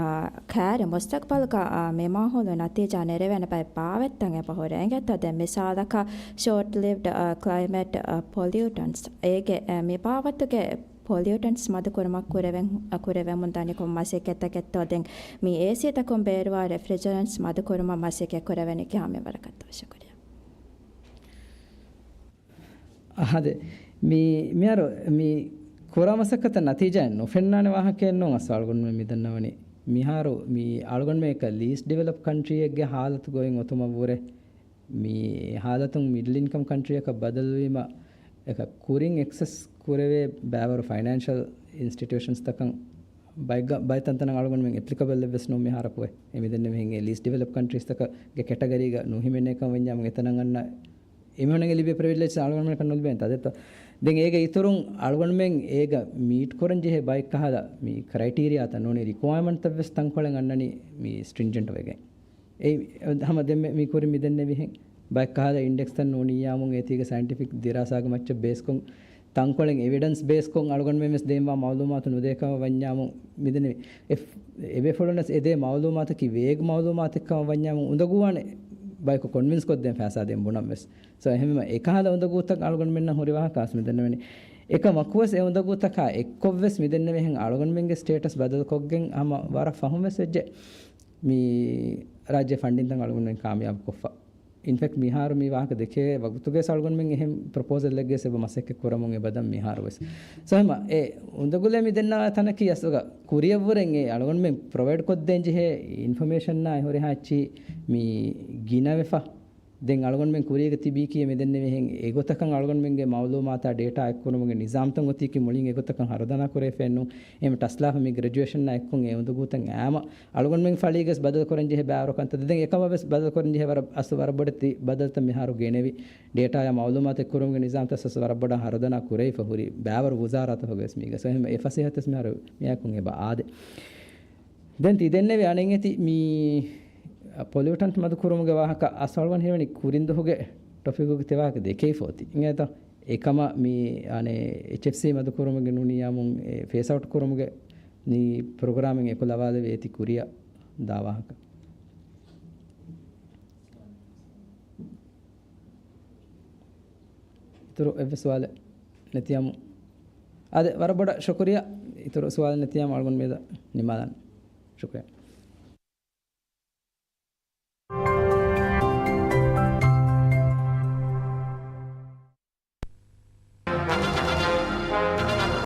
ކައިރި މުސްތަޤްބަލުގަ، އާ، މި މާހައުލު ނަތީޖާ ނެރެވޭނެ ބައެއް ބާވަތްތައް އެބަ ހުރޭ އިނގޭތޯ. ދެން މިސާލަކަށް ޝޯޓް ލިވްޑް، އާ، ކްލައިމެޓް، އާ، ޕޮލިއުޓަންޓްސް އޭގެ، އާ، މި ބާވަތުގެ ޕޮލިއުޓަންޓްސް މަދުކުރުމަށް ކުރެވެން، އާ، ކުރެވެމުން ދަނިކޮށް މަސައްކަތްތަކެއްތޯ. ދެން މި އޭސީތަކުން ބޭރުވާ ރެފްރިޖަރެންޓްސް މަދުކުރުމަށް މަސައްކަތް ކުރެވެނީ ކިހާ މިންވަރަކަށްތޯ؟ ޝުކުރިއްޔާ. އާދެ، މި، މިހާރު މި ކުރާ މަސައްކަތަށް ނަތީޖާއެއް ނުފެންނާނެ ވާހަކައެއް ނޫން. އަސްލު އަޅުގަނޑުމެން މި ދަންނަވަނީ މިހާރު މި އަޅުގަނޑުމެން އެކަ ލީސްޓް ޑިވެލޮޕް ކަންޓްރީއެއްގެ ހާލަތު ގޮތް އޮތުމަށްވުރެ މި ހާލަތުން މިޑްލް އިންކަމް ކަންޓްރީއަކަށް ބަދަލުވީމަ އެކަ ކުރިން އެކްސެސް ކުރެވޭ ބައިވަރު ފައިނޭންޝަލް އިންސްޓިޓިއުޝަންސްތަކަށް ބައެއްގަ-، ބައެއް ތަންތަނަށް އަޅުގަނޑުމެން އެޕްލިކަބަލްއެއްވެސް ނޫން މިހާރަކު. އެ މިދެންނެވިހެން އެ ލީސްޓް ޑިވެލޮޕް ކަންޓްރީސްތަކުގެ ކެޓަގަރީގަ ނުހިމެނޭކަން ވަންޏާމު އެތަނަށް އަންނަ އެމީހުންނަށް ލިބޭ ޕްރިވިލޭޖް އަޅުގަނޑުމެންނަކަށް ނުލިބޭނެ ތާ ދެއްތޯ. ދެން އޭގެ އިތުރުން އަޅުގަނޑުމެން އޭގަ މީޓް ކުރަން ޖެހޭ ބައެއް ކަހަލަ މި ކްރައިޓީރިއާތައް ނޫނީ ރިކުއަރމަންޓްތައް ވެސް ތަންކޮޅެއް އަންނަނީ މި ސްޓްރިންޖެންޓް ވެގެން. އެ ހަމަ ދެންމެ މި ކުރި މިދެންނެވިހެން ބައެއް ކަހަލަ އިންޑެކްސްތައް ނޫނިއްޔާމުން އޭތީގެ ސައިންޓިފިކް ދިރާސާގެ މައްޗަށް ބޭސްކޮށް ތަންކޮޅެއް އެވިޑެންސް ބޭސްކޮށް އަޅުގަނޑުމެން ވެސް ދޭންވާ މައުލޫމާތު ނުދޭ ކަމަށް ވަންޏާމު މިދެންނެވި. އެ، އެބޭފުޅުންނަސް އެދޭ މައުލޫމާތަކީ ވޭގް މައުލޫމާތެއް ކަމަށް ވަންޏާމު އުނދަގޫވާނެ ބަޔަކު ކޮންވިންސް ކޮށްދޭން ފައިސާ ދޭން ބުނަން ވެސް. ސޯ އެހެންވީމަ އެކަހަލަ އުނދަގޫތައް އަޅުގަނޑުމެންނަށް ހުރި ވާހަކަ އަސް މިދެންނެވެނީ. އެކަމަކުވެސް އެ އުނދަގޫތަކާ އެއްކޮށްވެސް މިދެންނެވިހެން އަޅުގަނޑުމެންގެ ސްޓޭޓަސް ބަދަލުކޮށްގެން ހަމަ ވަރަށް ފަހުން ވެސް ވެއްޖެ. މި ރާއްޖެ ފަންޑިންތައް އަޅުގަނޑުމެން ކާމިޔާބު ކޮށްފަ. އިންފެކްޓް މިހާރު މި ވާހަކަ ދެކޭ ވަގުތުގެ އަޅުގަނޑުމެން އެހެން ޕްރޮޕޯސަލްއެއްގެ އެބަ މަސައްކަތް ކުރަމުން އެބަދަން މިހާރު ވެސް. ސޯ ހަމަ އެ އުނދަގުލެއް މި ދެންނަވާ ތަނަކީ އަސްލުގަ ކުރިއަށްވުރެން އެ އަޅުގަނޑުމެން ޕްރޮވައިޑް ކޮށްދޭން ޖެހޭ އިންފޮމޭޝަންއާ އެ ހުރިހާ އެއްޗިހި މި ގިނަވެފަ. ދެން އަޅުގަނޑުމެން ކުރީގަ ތިބީކީ މިދެންނެވިހެން އެގޮތަކަށް އަޅުގަނޑުމެންގެ މައުލޫމާތާ ޑޭޓާ އެއްކުރުމުގެ ނިޒާމްތައް އޮތީކީ މުޅިން އެގޮތަކަށް ހަރުދަނާ ކުރެވިފައެއްނު. އެހެން ޓަސްލާފަ މި ގްރެޖުއޭޝަންއާ އެއްކޮށް އެ އުނދަގޫތައް އައިމަ އަޅުގަނޑުމެން ފަޅީގަސް ބަދަލު ކުރަން ޖެހޭ ބައިވަރު ކަންތައް ދެން އެކަމަށް ވެސް ބަދަލު ކުރަން ޖެހޭ ވަރަށް އަސްލު ވަރަށް ބޮޑެތި ބަދަލުތައް މިހާރު ގެނެވި. ޑޭޓާއާ މައުލޫމާތު އެއްކުރުމުގެ ނިޒާމްތައް ވެސް ވަރަށް ބޮޑަށް ހަރުދަނާ ކުރެވިފަ ހުރި ބައިވަރު ވުޒާރާތަކުގެ ވެސް މީގަ. ސޯ އެހެން އެ ފަސޭހަތައް ވެސް މިހާރު މިއާއެކުން އެބަ އާދެ. ދެން ތި ދެންނެވި އަނެއް އެތި މި ޕޮލިއުޓަންޓް މަދުކުރުމުގެ ވާހަކަ އަސް އަޅުގަނޑު ހީވަނީ ކުރިން ދުވަހުގެ ޓޮޕިކުގެ ތި ވާހަކަ ދެކެވިފަ އޮތީ. އިނގޭތޯ؟ އެކަމަށް މި އަނެއް އެޗްއެފްސީ މަދުކުރުމުގެ ނޫނިއްޔާމުން އެ ފޭސް އައުޓް ކުރުމުގެ މި ޕްރޮގްރާމެއް އެކުލަވާލެވޭ އެތި ކުރިއަށް ދާ ވާހަކަ. އިތުރު އެއްވެސް ސުވާލެއް ނެތިއަމު އާދެ، ވަރަށް ބޮޑަށް ޝުކުރިއްޔާ. އިތުރު ސުވާލެއް ނެތިޔާމަ އަޅުގަނޑު މިއަދަށް ނިންމާލަން. ޝުކުރިއްޔާ.